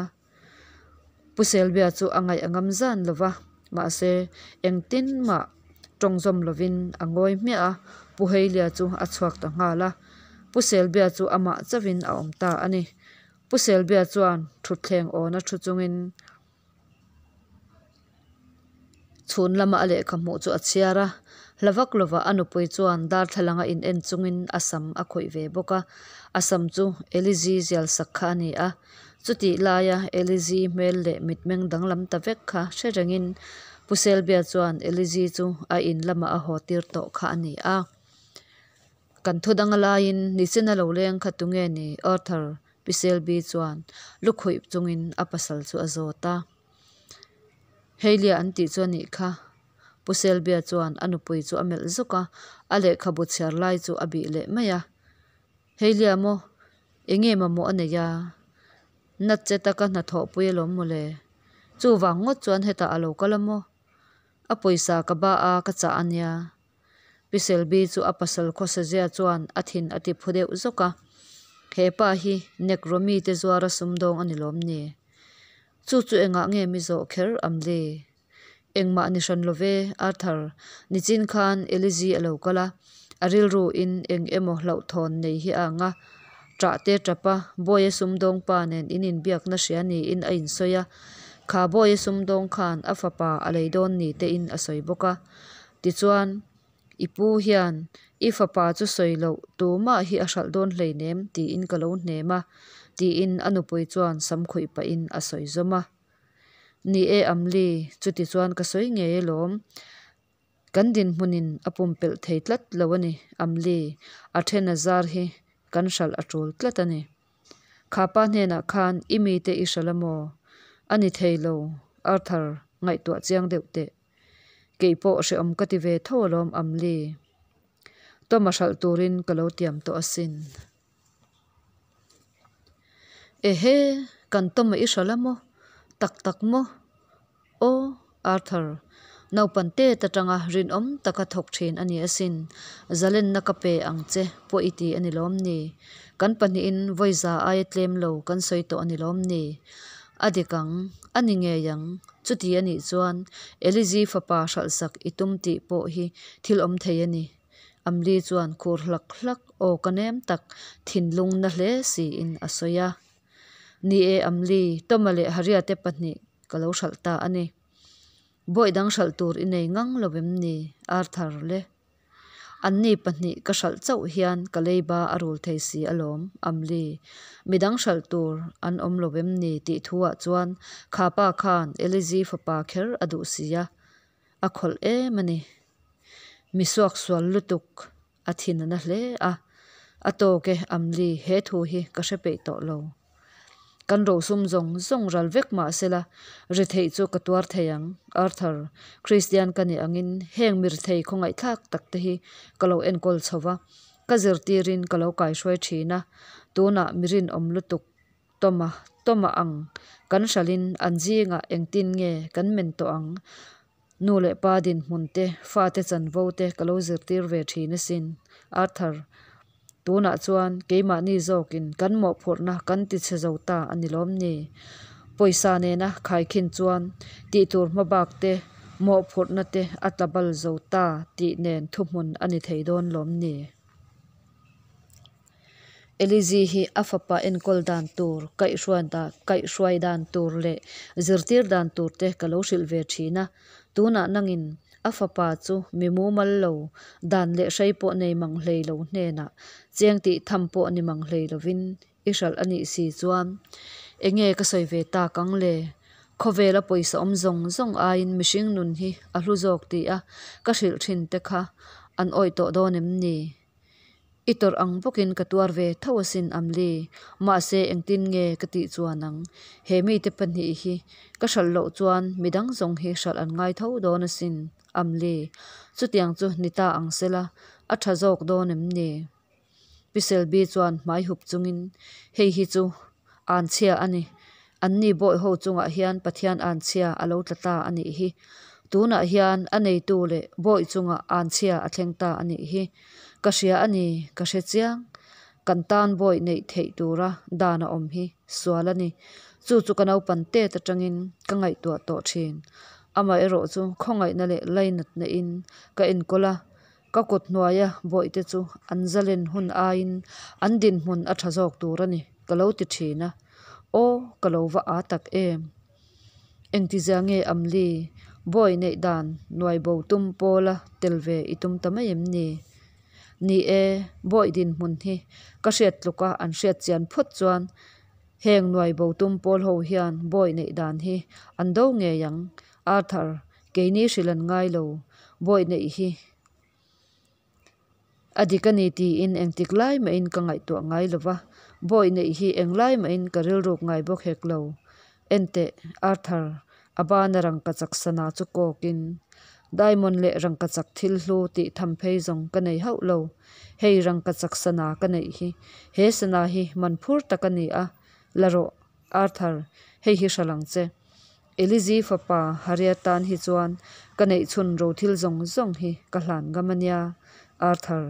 Pu Selbia chu a ngaih a ngam zan lo va, mahse engtin mah tawng zawm lovin a ngawi hmiah a, Pu Heilia chu a chhuak ta nghal a. Pu Selbia chu amah chauhin a awm ta a ni. Pu Selbia chuan thutthleng awna thu chungin chhun lama a lehkha hmuh chu a chhiar a. Hla vak lovah a nupui chuan darthlalang a in en chungin a sam a khawih ve bawk a. A sam chu Elizi zial sak kha a ni a. Chutih laia Elizi hmel leh mitmeng danglam ta vek kha hre rengin Pu Selbia chuan Elizi chu a in lamah a haw tir tawh kha a ni a. Kan thu dang a laiin nichina lo leng kha tunge ni Arthur Pi Selby chuan lukhuih chungin a pasal chu a zawt a. Heilia an tih chu a nih kha. Pu Selbia chuan a nupui chu a melh zuk a, a lehkhabu chhiar lai chu a bih leh mai a. Heilia maw? Enge mamawh a nei a? Nat che taka hnathawhpui alawm mawle. Chuvang ngawt chuan hetah a lo kal a maw? A pawisa ka ba a ka chah a nia. Pi Selby chu a pasal khawsazia chuan a thin a ti phu deuh zawk a. He pa hi Negro mite zuara sumdawng a ni lawm ni? Chu chu engah nge mi zawh kher am le? Engmah ni hran lo ve, Arthur. Nichin khan Elizi a lo kal a, a rilru in eng emaw hlauhthawn nei hi a ang a. Ṭah te ṭap a, Bawia sumdawng pa nen in inbiakna hria niin a insawi a. Kha Bawia sumdawng khan a fapa a lei dawn ni tein a sawi bawk a. Tichuan, I pu hian i fapa chu sawi loh tumah hi a hralh dawn hleinem tiin ka lo hnem a, tiin a nupui chuan sam khuih pahin a sawi zawm a. Ni e Amli, chuti chuan ka sawi ngei alawm. Kan dinhmunin a pumpelh thei tlat lo a ni Amli, a then a zar hi kan hralh a tul tlat a ni. Kha pa hnenah khan i mite i hralh a maw? A ni thei lo, Arthur, ngaihtuah chiang deuh teh. Kei pawh hrehawm ka ti ve tho alawm Amli. Tawma hralh turin ka lo tiam tawh asin. Ehe, kan Tawma i hralh a maw? Tak tak maw? Aw, Arthur, naupan tet atanga rinawm taka thawk thin a ni asin. Zalenna ka pe ang che pawh i ti a ni lawm ni? Kan pahnihin vawiza aia tlem lo kan sawi tawh a ni lawm ni? A dik ang, a ni ngei ang. Chuti a nih chuan Elizi fapa hralhsak i tum tih pawh hi thil awm thei a ni. Amli chuan khur hlak hlak aw ka nem tak thinlung na hle siin a sawi a. Ni e Amli, Toma leh Haria te pahnih ka lo hralh ta a ni. Bawih dang hralh tur i nei ngang lo em ni Arthur le? Anni pahnih ka hralh chauh hian ka leiba a rul thei si alawm, Amli. Midang hralh tur an awm lo em ni tih thuah chuan kha pa khan Elizi fapa kher a duh si a, a khawlh em a ni. Mi suaksual lutuk a thin a na hle a, a tawk e Amli, he thu hi ka hre peih tawh lo. Kan rosum zawng zawng ral vek mah sela, retheih chu ka tuar thei ang. Arthur, Kristian ka nih angin heng mirthei khawngaihthlak tak te hi ka lo enkawl chho va, ka zirtirin ka lo kaihruai thin a, tunah mi rinawm lutuk Tawma, Tawma ang kan hralhin an zingah engtin nge kan men tawh ang? Nu leh pa dinhmun te, fate chanvo te ka lo zirtir ve thin asin. Arthur, Tunah chuan keimahni zawkin kan mawhphurhna kan ti chhe zo ta a ni lawm ni? Pawisa nena khaikhin chuan tihtur hmabak te, mawhphurhna te a tla bal zo ta tih nen thuhmun a ni thei dawn lawm ni? Elizi hi a fapa enkawl dan tur, kaihhruai dan tur leh zirtir dan tur te ka lo hrilh ve thin a. Tunah nangin a fapa chu mi mumal lo, dan leh hrei pawh nei mang hlei lo hnenah cheng tih tham pawh ni mang hlei lovin i hralh a nih si chuan enge ka sawi ve tak ang le? Khawvela pawisa awm zawng zawng aiin mihring nun hi a hlu zawk tih a ka hrilh thin te kha an awih tawh dawn em ni? I tawrh ang bawkin ka tuar ve tho asin Amli, mahse engtin nge ka tih chuan ang? He mite pahnih hi ka hralh loh chuan midang zawng hi hralh an ngai tho dawn asin Amli, chutiang chu ni ta ang sela a tha zawk dawn em ni? Pi Selby chuan hmai hup chungin, Hei hi chu anchhia a ni. Anni bawi ho chungah hian Pathian anchhia a lo tla ta a nih hi. Tunah hian a neitu leh bawi chungah anchhia a thleng ta a nih hi. Ka hria a ni, ka hre chiang. Kan tan bawi neih theih tura dan a awm hi sual a ni. Chu chu ka naupan tet atangin ka ngaihtuah tawh thin. Amaherawh chu khawngaihna leh lainatna in ka enkawl a. Ka kut hnuaia bawihte chu an zalen hun aiin an dinhmun a tha zawk tur a ni, ka lo ti thin a. Aw, ka lo va â tak em! Engtizia nge Amli, bawi neih dan nuai bo tum pawla tel ve i tum ta mai em ni? Ni e, bawi dinhmun hi ka hriat tluka an hriat chian phawt chuan heng nuai bo tum pawl ho hian bawi neih dan hi an do ngei ang. Arthur, keini hrilh an ngai lo, bawi neih hi a dik a ni tiin engtik lai mahin ka ngaihtuah ngai lo va, bawi neih hi englai mahin ka rilruk ngai bawk hek lo. Enteh, Arthur, a bana rangkachak sana chu kawkin, Diamond leh rangkachak thil hlu tih tham phei zawng ka nei hauh lo. Hei rangkachak sana ka neih hi, he sana hi man phur tak a ni a, la rawh, Arthur, hei hi hra lang che. Elizi fapa Haria tan hi chuan ka neih chhun ro thil zawng zawng hi ka hlan ngam a nia, Arthur.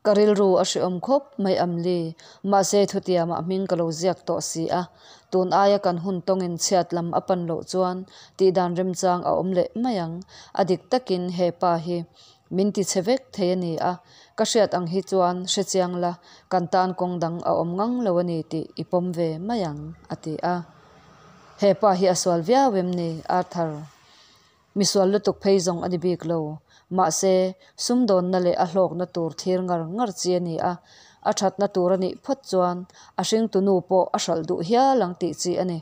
Ka rilru a hrehawm khawp mai Amli, mahse thutiamah hming ka lo ziak tawh si a, tun aia kan hun tawngin chhiat lam a pan loh chuan tihdan remchang a awm leh mai ang. A dik takin he pa hi min ti chhe vek thei a ni a, ka hriat ang hi chuan hrechiang la, kan tan kawng dang a awm ngang lo a ni tih i pawm ve mai ang, a ti a. He pa hi a sual viau em ni, Arthur? Misual lutuk phei zawng a ni bik lo. Mahse, sumdawnna leh a hlawkna tur thlir ngar ngar chi a ni a, a thatna tur a nih phawt chuan a hringtu nu pawh a hralh duh hial ang tih chi a ni.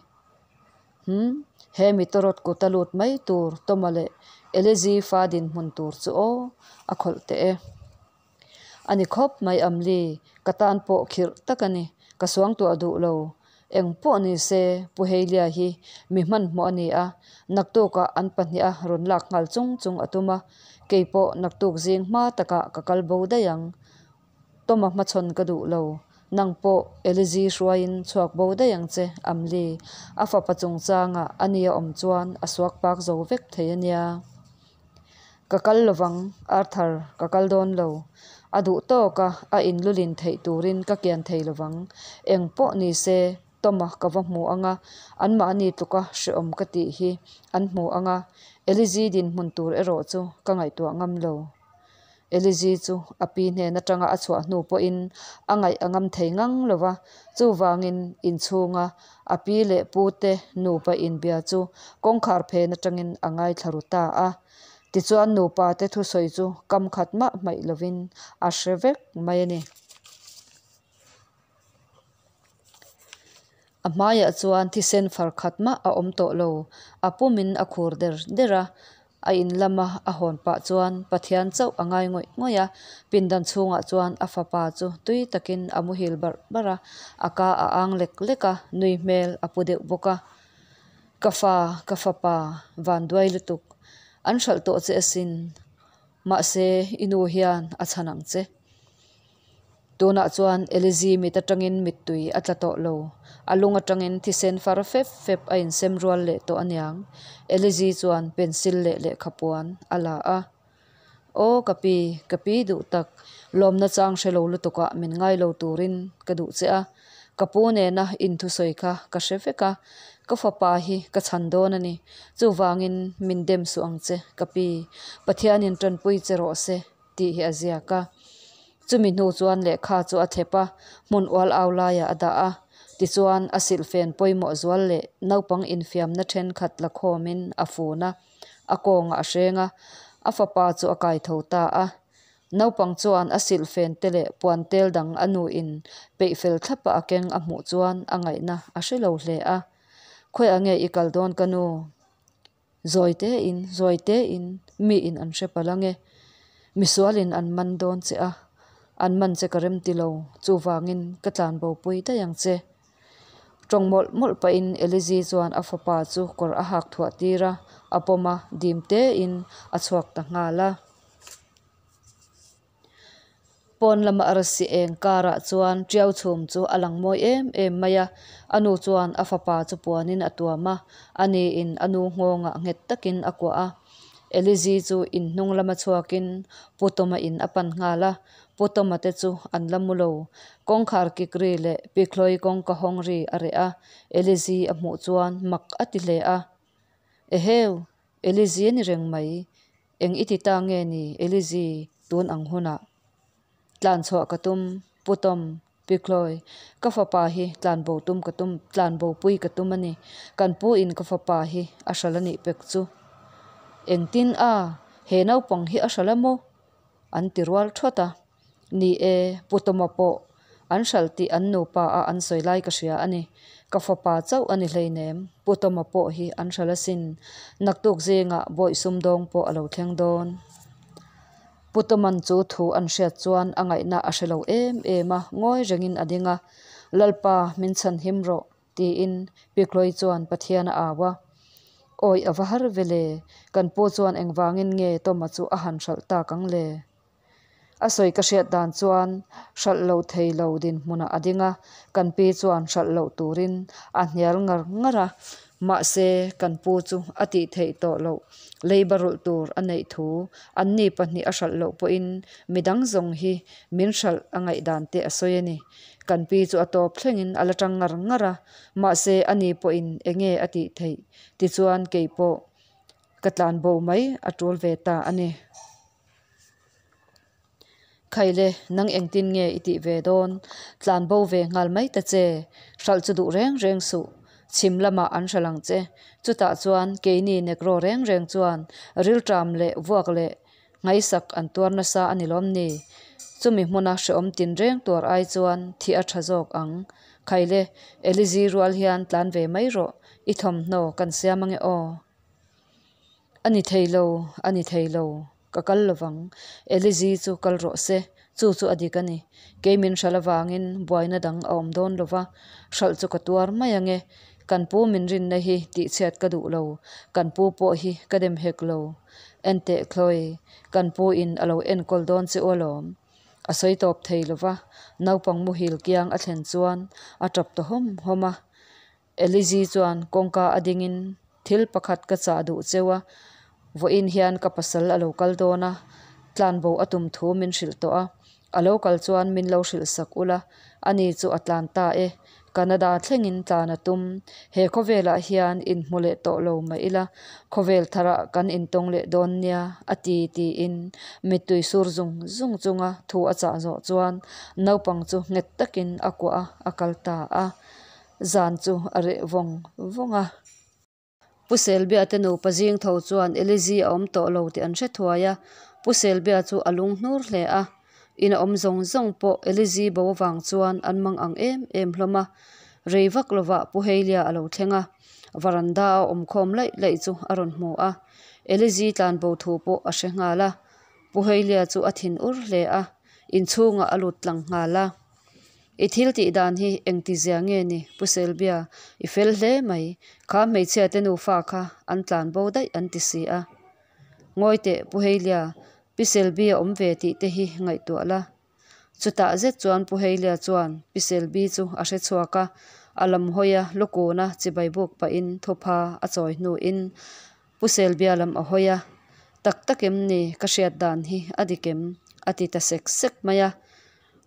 Hum, he mi tawrawt kuta lut mai tur Toma leh Elizii fa dinhmun tur chu aw, a khawlh teh e. A ni khawp mai Amli, ka tan pawh khirh tak a ni, ka suangtuah duh lo. Eng pawh ni se, Pu Heilia hi mi hmanhmawh a ni a, naktukah an pahniha rawn lak nghal chung chung a tum a, kei pawh naktuk zing hma takah ka kal bo daih ang. Toma hmachhawn ka duh lo, nang pawh Elizi hruaiin chhuak bo daih ang che, Amli, a fapa chungchangah a nia awm chuan a suak pak zo vek thei a nia. Ka kal lovang, Arthur, ka kal dawn lo. A duh tawk a, a inlulin theih turin ka kian thei lovang. Eng pawh ni se, Toma ka va hmu ang a, anmahni tluka hrehawm ka tih hi an hmu ang a, Elizi dinhmun tur erawh chu ka ngaihtuah ngam lo. Elizi chu a pi hnen atanga a chhuah hnu pawhin a ngaih a ngam thei ngang lo va, chuvangin inchhunga a pi leh pute nupa inbia chu kawngkhar phen atangin a ngaithla ru ta a. Tichuan nupa te thusawi chu kam khat mah hmaih lovin a hre vek mai a ni. A hmaiah chuan thisen far khat mah a awm tawh lo, a pumin a khur der der a. A in lama a hawn pah chuan Pathian chauh a ngai ngawih ngawih a, pindan chhungah chuan a fapa chu tui takin a muhil barh barh a, a ka a ang lek lek a, nui hmel a pu deuh bawk a. Ka fa, ka fapa, vanduai lutuk, an hralh tawh che asin, mahse i nu hian a chhan ang che. Tunah chuan Elizi mit atangin mittui a tla tawh lo. A lung atangin thisen far fep fep a insem rual leh tawh aniang. Elizi chuan pencil leh lehkhapuan a la a. Aw ka pi, ka pi duh tak, lawmna chang hre lo lutukah min ngai lo turin ka duh che a. Ka pu nena inthusawi kha ka hre vek a, ka fapa hi ka chhan dawn a ni. Chuvangin min dem suh ang che, ka pi. Pathianin tanpui che rawh se. Tih hi a ziak a. Chumi hnu chuan lehkha chu a thlep a, hmun ual au laiah a dah a. Tichuan, a silhfen pawimawh zual leh naupang infiamna thenkhat la khawmin a fun a, a kawngah a hreng a, a fapa chu a kai tho ta a. Naupang chuan a silhfen te leh puan tel dang a nuin peih fel thlapa a keng a hmuh chuan a ngaihna a hre lo hle a. Khawiah nge i kal dawn ka nu? Zawi tein, zawi tein mi in an hre palh ange. Misualin an man dawn che a, an man che ka rem ti lo, chuvangin ka tlan bo pui daih ang che. Tawng mawlh mawlh pahin Elizi chuan a fapa chu kawr a hak thuah tir a, a pawm a, dim tein a chhuak ta nghal a. Pawn lama arsi eng karah chuan tiau chhum chu a lang mawi em em mai a, a nu chuan a fapa chu puanin a tuam a, a niin a nu nghawngah nghet takin a kuah a. Elizi chu in hnung lama chhuakin Pu Tawma in a pan nghal a, Pu Tawma te chu an la mu lo. Kawngkhar kik ri leh Pikhlawi kawngka hawng ri a reh a, Elizi a hmuh chuan mak a ti hle a. Eheu! Elizi a ni reng mai. Eng i ti ta nge ni, Elizi? tun ang hunah? Tlan chhuah ka tum, Pu Tom, Pi Chloe, ka fapa hi tlanbo tum ka tum, tlanbo pui ka tum a ni. Kan pu in ka fapa hi a hral a nih pek chu. Engtin a, he naupang hi a hral a maw? An ti rual thawt a. Ni e, Pu Toma pawh an hralh tih an nupa a an sawi lai ka hria a ni. Ka fapa chauh a ni hleinem, Pu Toma pawh hi an hralh asin. Naktuk zingah bawih sumdawng pawh a lo thleng dawn. Pu Toman chu thu an hriat chuan a ngaihna a hre lo em em a, ngawi rengin a ding a, Lalpa, min chhan him rawh, tiin Pi Chloe chuan Pathian a au a. Awi a va har ve le, kan pu chuan engvangin nge Toma chu a han hralh tak ang le? A sawi ka hriat dan chuan hralh lo thei lo dinhmunah a ding a, kan pi chuan hralh loh turin a hnial ngar ngar a, mahse kan pu chu a tih theih tawh loh leiba rulh tur a neih thu anni pahnih a hralh loh pawhin midang zawng hi min hralh a ngaihdan te a sawi a ni. Kan pi chu a tawp thlengin a la tang ngar ngar a, mahse ani pawhin enge a tih theih tichuan keipawh ka tlanbo mai a tul ve ta a ni. Khaile, nang engtin nge i tih ve dawn? Tlan bo ve nghal mai ta che. Hralh chu duh reng reng suh. Chhim lamah an hralh ang che. Chutah chuan keini Negro reng reng chuan rilṭam leh vuak leh nghaisak an tuar nasa a ni lawm ni? Chumi hmuna hrehawm tinreng tuar ai chuan thih a ṭha zawk ang. Khaile, Elizi rual hian tlan ve mai rawh. I thawmhnaw kan siam ange aw. A ni thei lo, a ni thei lo, ka kal lovang. Elizi chu kal rawh se, chu chu a dik a ni. Kei min hralh avangin buaina dang a awm dawn lo va, hralh chu ka tuar mai ange. Kan pu min rinna hi tihchhiat ka duh lo, kan pu pawh hi ka dem hek lo. Enteh Chloe, kan pu in a lo enkawl dawn che u alawm. A sawi tawp thei lo va, naupang muhil kiang a thlen chuan a tap ta hawm hawm a. Elizi chuan kawngka a dingin thil pakhat ka chah duh cheu a, vawiin hian ka pasal a lo kal dawn a, tlanbo a tum thu min hrilh tawh a, a lo kal chuan min lo hrilh sak ula, ani chu a tlan ta e, Canada thlengin tlan a tum, he khawvelah hian inhmu leh tawh lo mah ila, khawvel tharah kan intawng leh dawn nia a ti tiin mittui sur zung zung chunga thu a chah zawh chuan naupang chu nghet takin a kuah a, a kal ta a. Zan chu a reh vawng vawng a. Pu Selbia te nupa zing tho chuan Elizi a awm tawh lo tih an hre thuai a. Pu Selbia chu a lung hnur hle a. In a awm zawng zawng pawh Elizi bo avang chuan an mang ang em em hlawm a. Rei vak lovah Pu Heilia a lo thleng a. Varanda a awm khawm laih laih chu a rawn hmu a. Elizi tlanbo thu pawh a hre nghal a. Pu Heilia chu a thin ur hle a. Inchhungah a lut tlang nghal a. I thil tih dan hi engti zia nge ni Pu Selbia, i fel hle mai, kha hmeichhia te nufa kha an tlan bo daih an ti si a. Ngawi teh Pu Heilia, Pi Selbi a awm ve tih te hi ngaihtuah la. Chutah zet chuan Pu Heilia chuan Pi Selbi chu a hre chhuak a, a lam hawi a lukuna chibai buk pahin thupha a chawi hnuin Pu Selbia lam a hawi a, Tak tak em ni ka hriat dan hi a dik em? a ti ta sek sek mai a.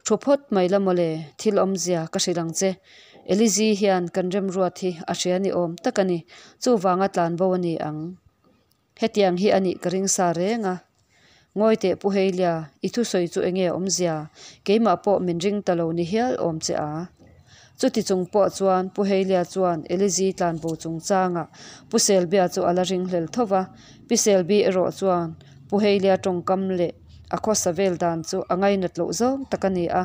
Thu phawt mai la mawle, thil awmzia ka hrilh ang che. Elizi hian kan remruat hi a hria ni awm tak a ni, chuvanga tlan bo a ni ang. Hetiang hi a nih ka ring sa reng a. Ngawi teh Pu Heilia, i thusawi chu enge awmzia? Keimah pawh min ring ta lo ni hial awm che a. Chuti chung pawh chuan Pu Heilia chuan Elizi tlanbo chungchangah Pu Selbia chu a la ringhlel tho va, Pi Selbi erawh chuan Pu Heilia tawngkam leh a khawsa vel dan chu a ngainat loh zawng tak a ni a.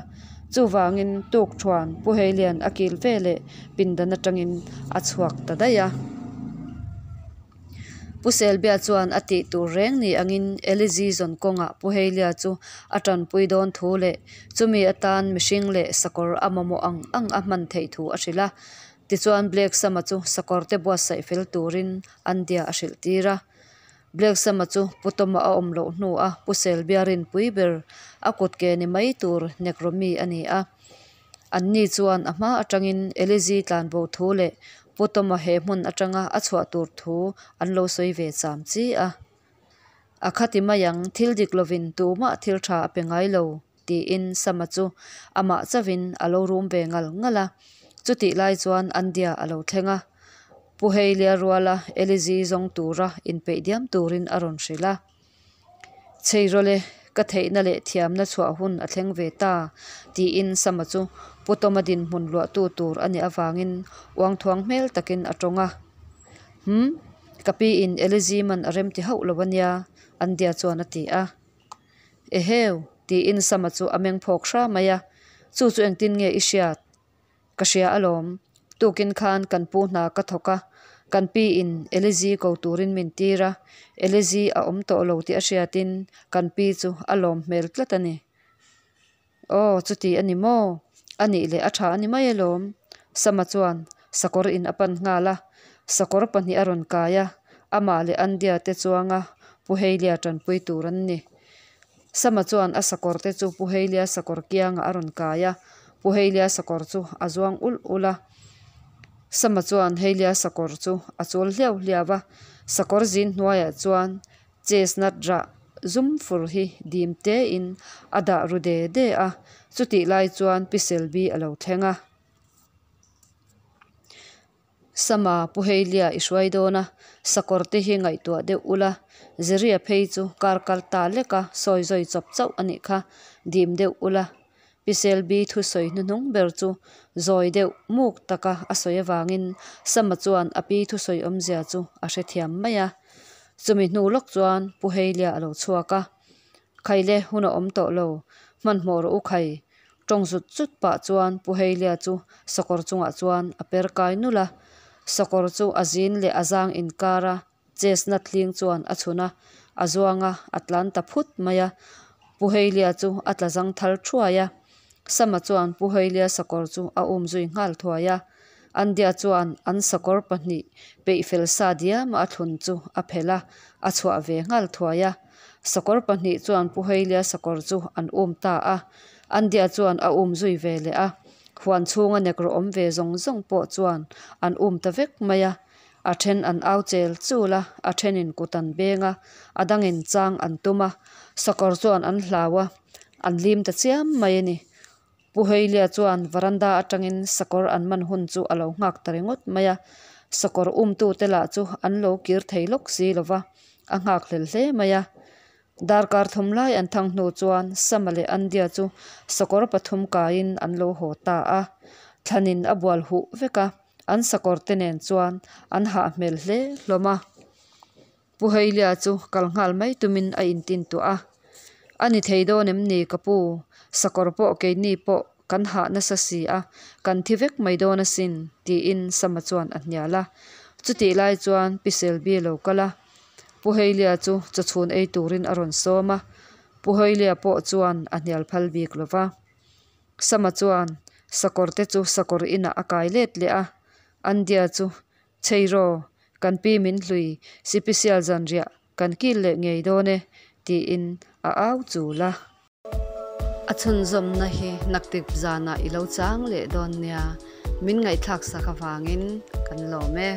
Chuvangin tuk thuan Pu Heilian a kil ve leh pindan atangin a chhuak ta daih a. Pu Selbia chuan a tih tur reng ni angin Elizi zawn kawngah Pu Heilia chu a tanpui dawn thu leh chumi atan mihring leh sakawr a mamawh ang ang a hman theih thu a hrilh a. Tichuan Black Sama chu sakawr te buatsaih fel turin Andia a hrilh tir a. Black Sama chu Pu Tawma a awm loh hnu a Pu Selbia rinpui ber a kut ke ni mai tur Nekromi a ni a. Anni chuan a hma atangin Elizi tlanbo thu leh Pu Tawma he hmun atanga a chhuah tur thu an lo sawi ve cham chi a. A khati mai ang, thil dik lovin tumah thil tha a pe ngai lo, tiin Sama chu amah chauhin a lo rum ve ngal ngal a. Chutih lai chuan Andia a lo thleng a. Pu Heilia ruala Elizi zawng tura inpeih diam turin a rawn hrilh a. Chhei rawle, Ka theihna leh thiamna chhuah hun a thleng ve ta, tiin Sama chu Pu Tawma dinhmun luahtu tur a nih avangin uangthuang hmel takin a tawng a. Hum, ka pi in Eliziman a remti hauh lo a nia, Andia chuan a ti a. Eheu, tiin Sama chu a meng phawk hra mai a, Chu chu engtin nge i hriat? Ka hria alawm, tukin khan kan pu hna ka thawk a, kan pi in Elizi ko turin min tir a, Elizi a awm tawh lo tih a hriatin kan pi chu a lawm hmel tlat a ni. Aw, chuti a ni maw? A nih leh a tha a ni mai alawm. Sama chuan sakawr in a pan nghal a, sakawr pahnih a rawn kai a, amah leh Andia te chuanga Pu Heilia tanpui tur an ni. Sama chuan a sakawr te chu Pu Heilia sakawr kiangah a rawn kai a, Pu Heilia sakawr chu a zuang ulh ulh a. Sama chuan Heilia sakawr chu a chul hliau hliau a, sakawr zin hnuaiah chuan chestnut rah zum fur hi dim tein a dah ru de de a, chutih lai chuan Pi Selby a lo thleng a. Sama Pu Heilia i hruai dawn a, sakawr te hi ngaihtuah deuh ula, Zeria phei chu kar kal ta lek a sawi zawi chawp chauh a nih kha, dim deuh ula. Pi Selby thusawi hnuhnung ber chu zawi deuh muk taka a sawi avangin Sama chuan a pi thusawi awmzia chu a hrethiam mai a. Chumi hnu lawk chuan Pu Heilia a lo chhuak a, Khaile hun a awm tawh lo, hmanhmawh rawh u khai. Tawng zut zut pah chuan Pu Heilia chu sakawr chungah chuan a per kai nulh a, sakawr chu a zin leh a zang inkar a chestnut hling chuan a chhun a, a zuang a, a tlan ta phut mai a. Pu Heilia chu a tla zang thal thuai a, Sama chuan Pu Heilia sakawr chu a um zui nghal thuai a. Andia chuan an sakawr pahnih peih fel sa diama a thlun chu a phelh a, a chhuah ve nghal thuai a. Sakawr pahnih chuan Pu Heilia sakawr chu an um ta a, Andia chuan a um zui ve leh a. Huan chhunga nekro awm ve zawng zawng pawh chuan an um ta vek mai a. A then an au chel chul a, a thenin kut an beng a, a dangin chang an tum a. Sakawr chuan an hlau a, an lim ta chiam mai a ni. Pu Heilia chuan varanda atangin sakawr an man hun chu a lo nghak ta ringawt mai a, sakawr umtute lah chu an lo kir thei lawk si lo va, a nghak hlel hle mai a. Darkar thum lai an thang hnu chuan Sama leh Andia chu sakawr pathum kaiin an lo haw ta a, thlanin a bual huh vek a, an sakawr te nen chuan an hah hmel hle hlawm a. Pu Heilia chu kal nghal mai tumin a intin tuah a, A ni thei dawn em ni ka pu? Sakawr pawh keini pawh kan hah nasa si a, kan thi vek mai dawn asin, tiin Sama chuan a hnial a. Chutih lai chuan Pi Selby a lo kal a, Pu Heilia chu chawchhun ei turin a rawn sawm a, Pu Heilia pawh chuan a hnial phal bik lo va. Sama chuan sakawr te chu sakawr inah a kai let leh a, Andia chu Chheiraw, kan pi min hlui, sipisial zanriah kan kil leh ngei dawn e, tiin a au chul a. A chhunzawmna hi naktip zanah i lo chang leh dawn nia, min ngaihthlak sak avangin kan lawm e.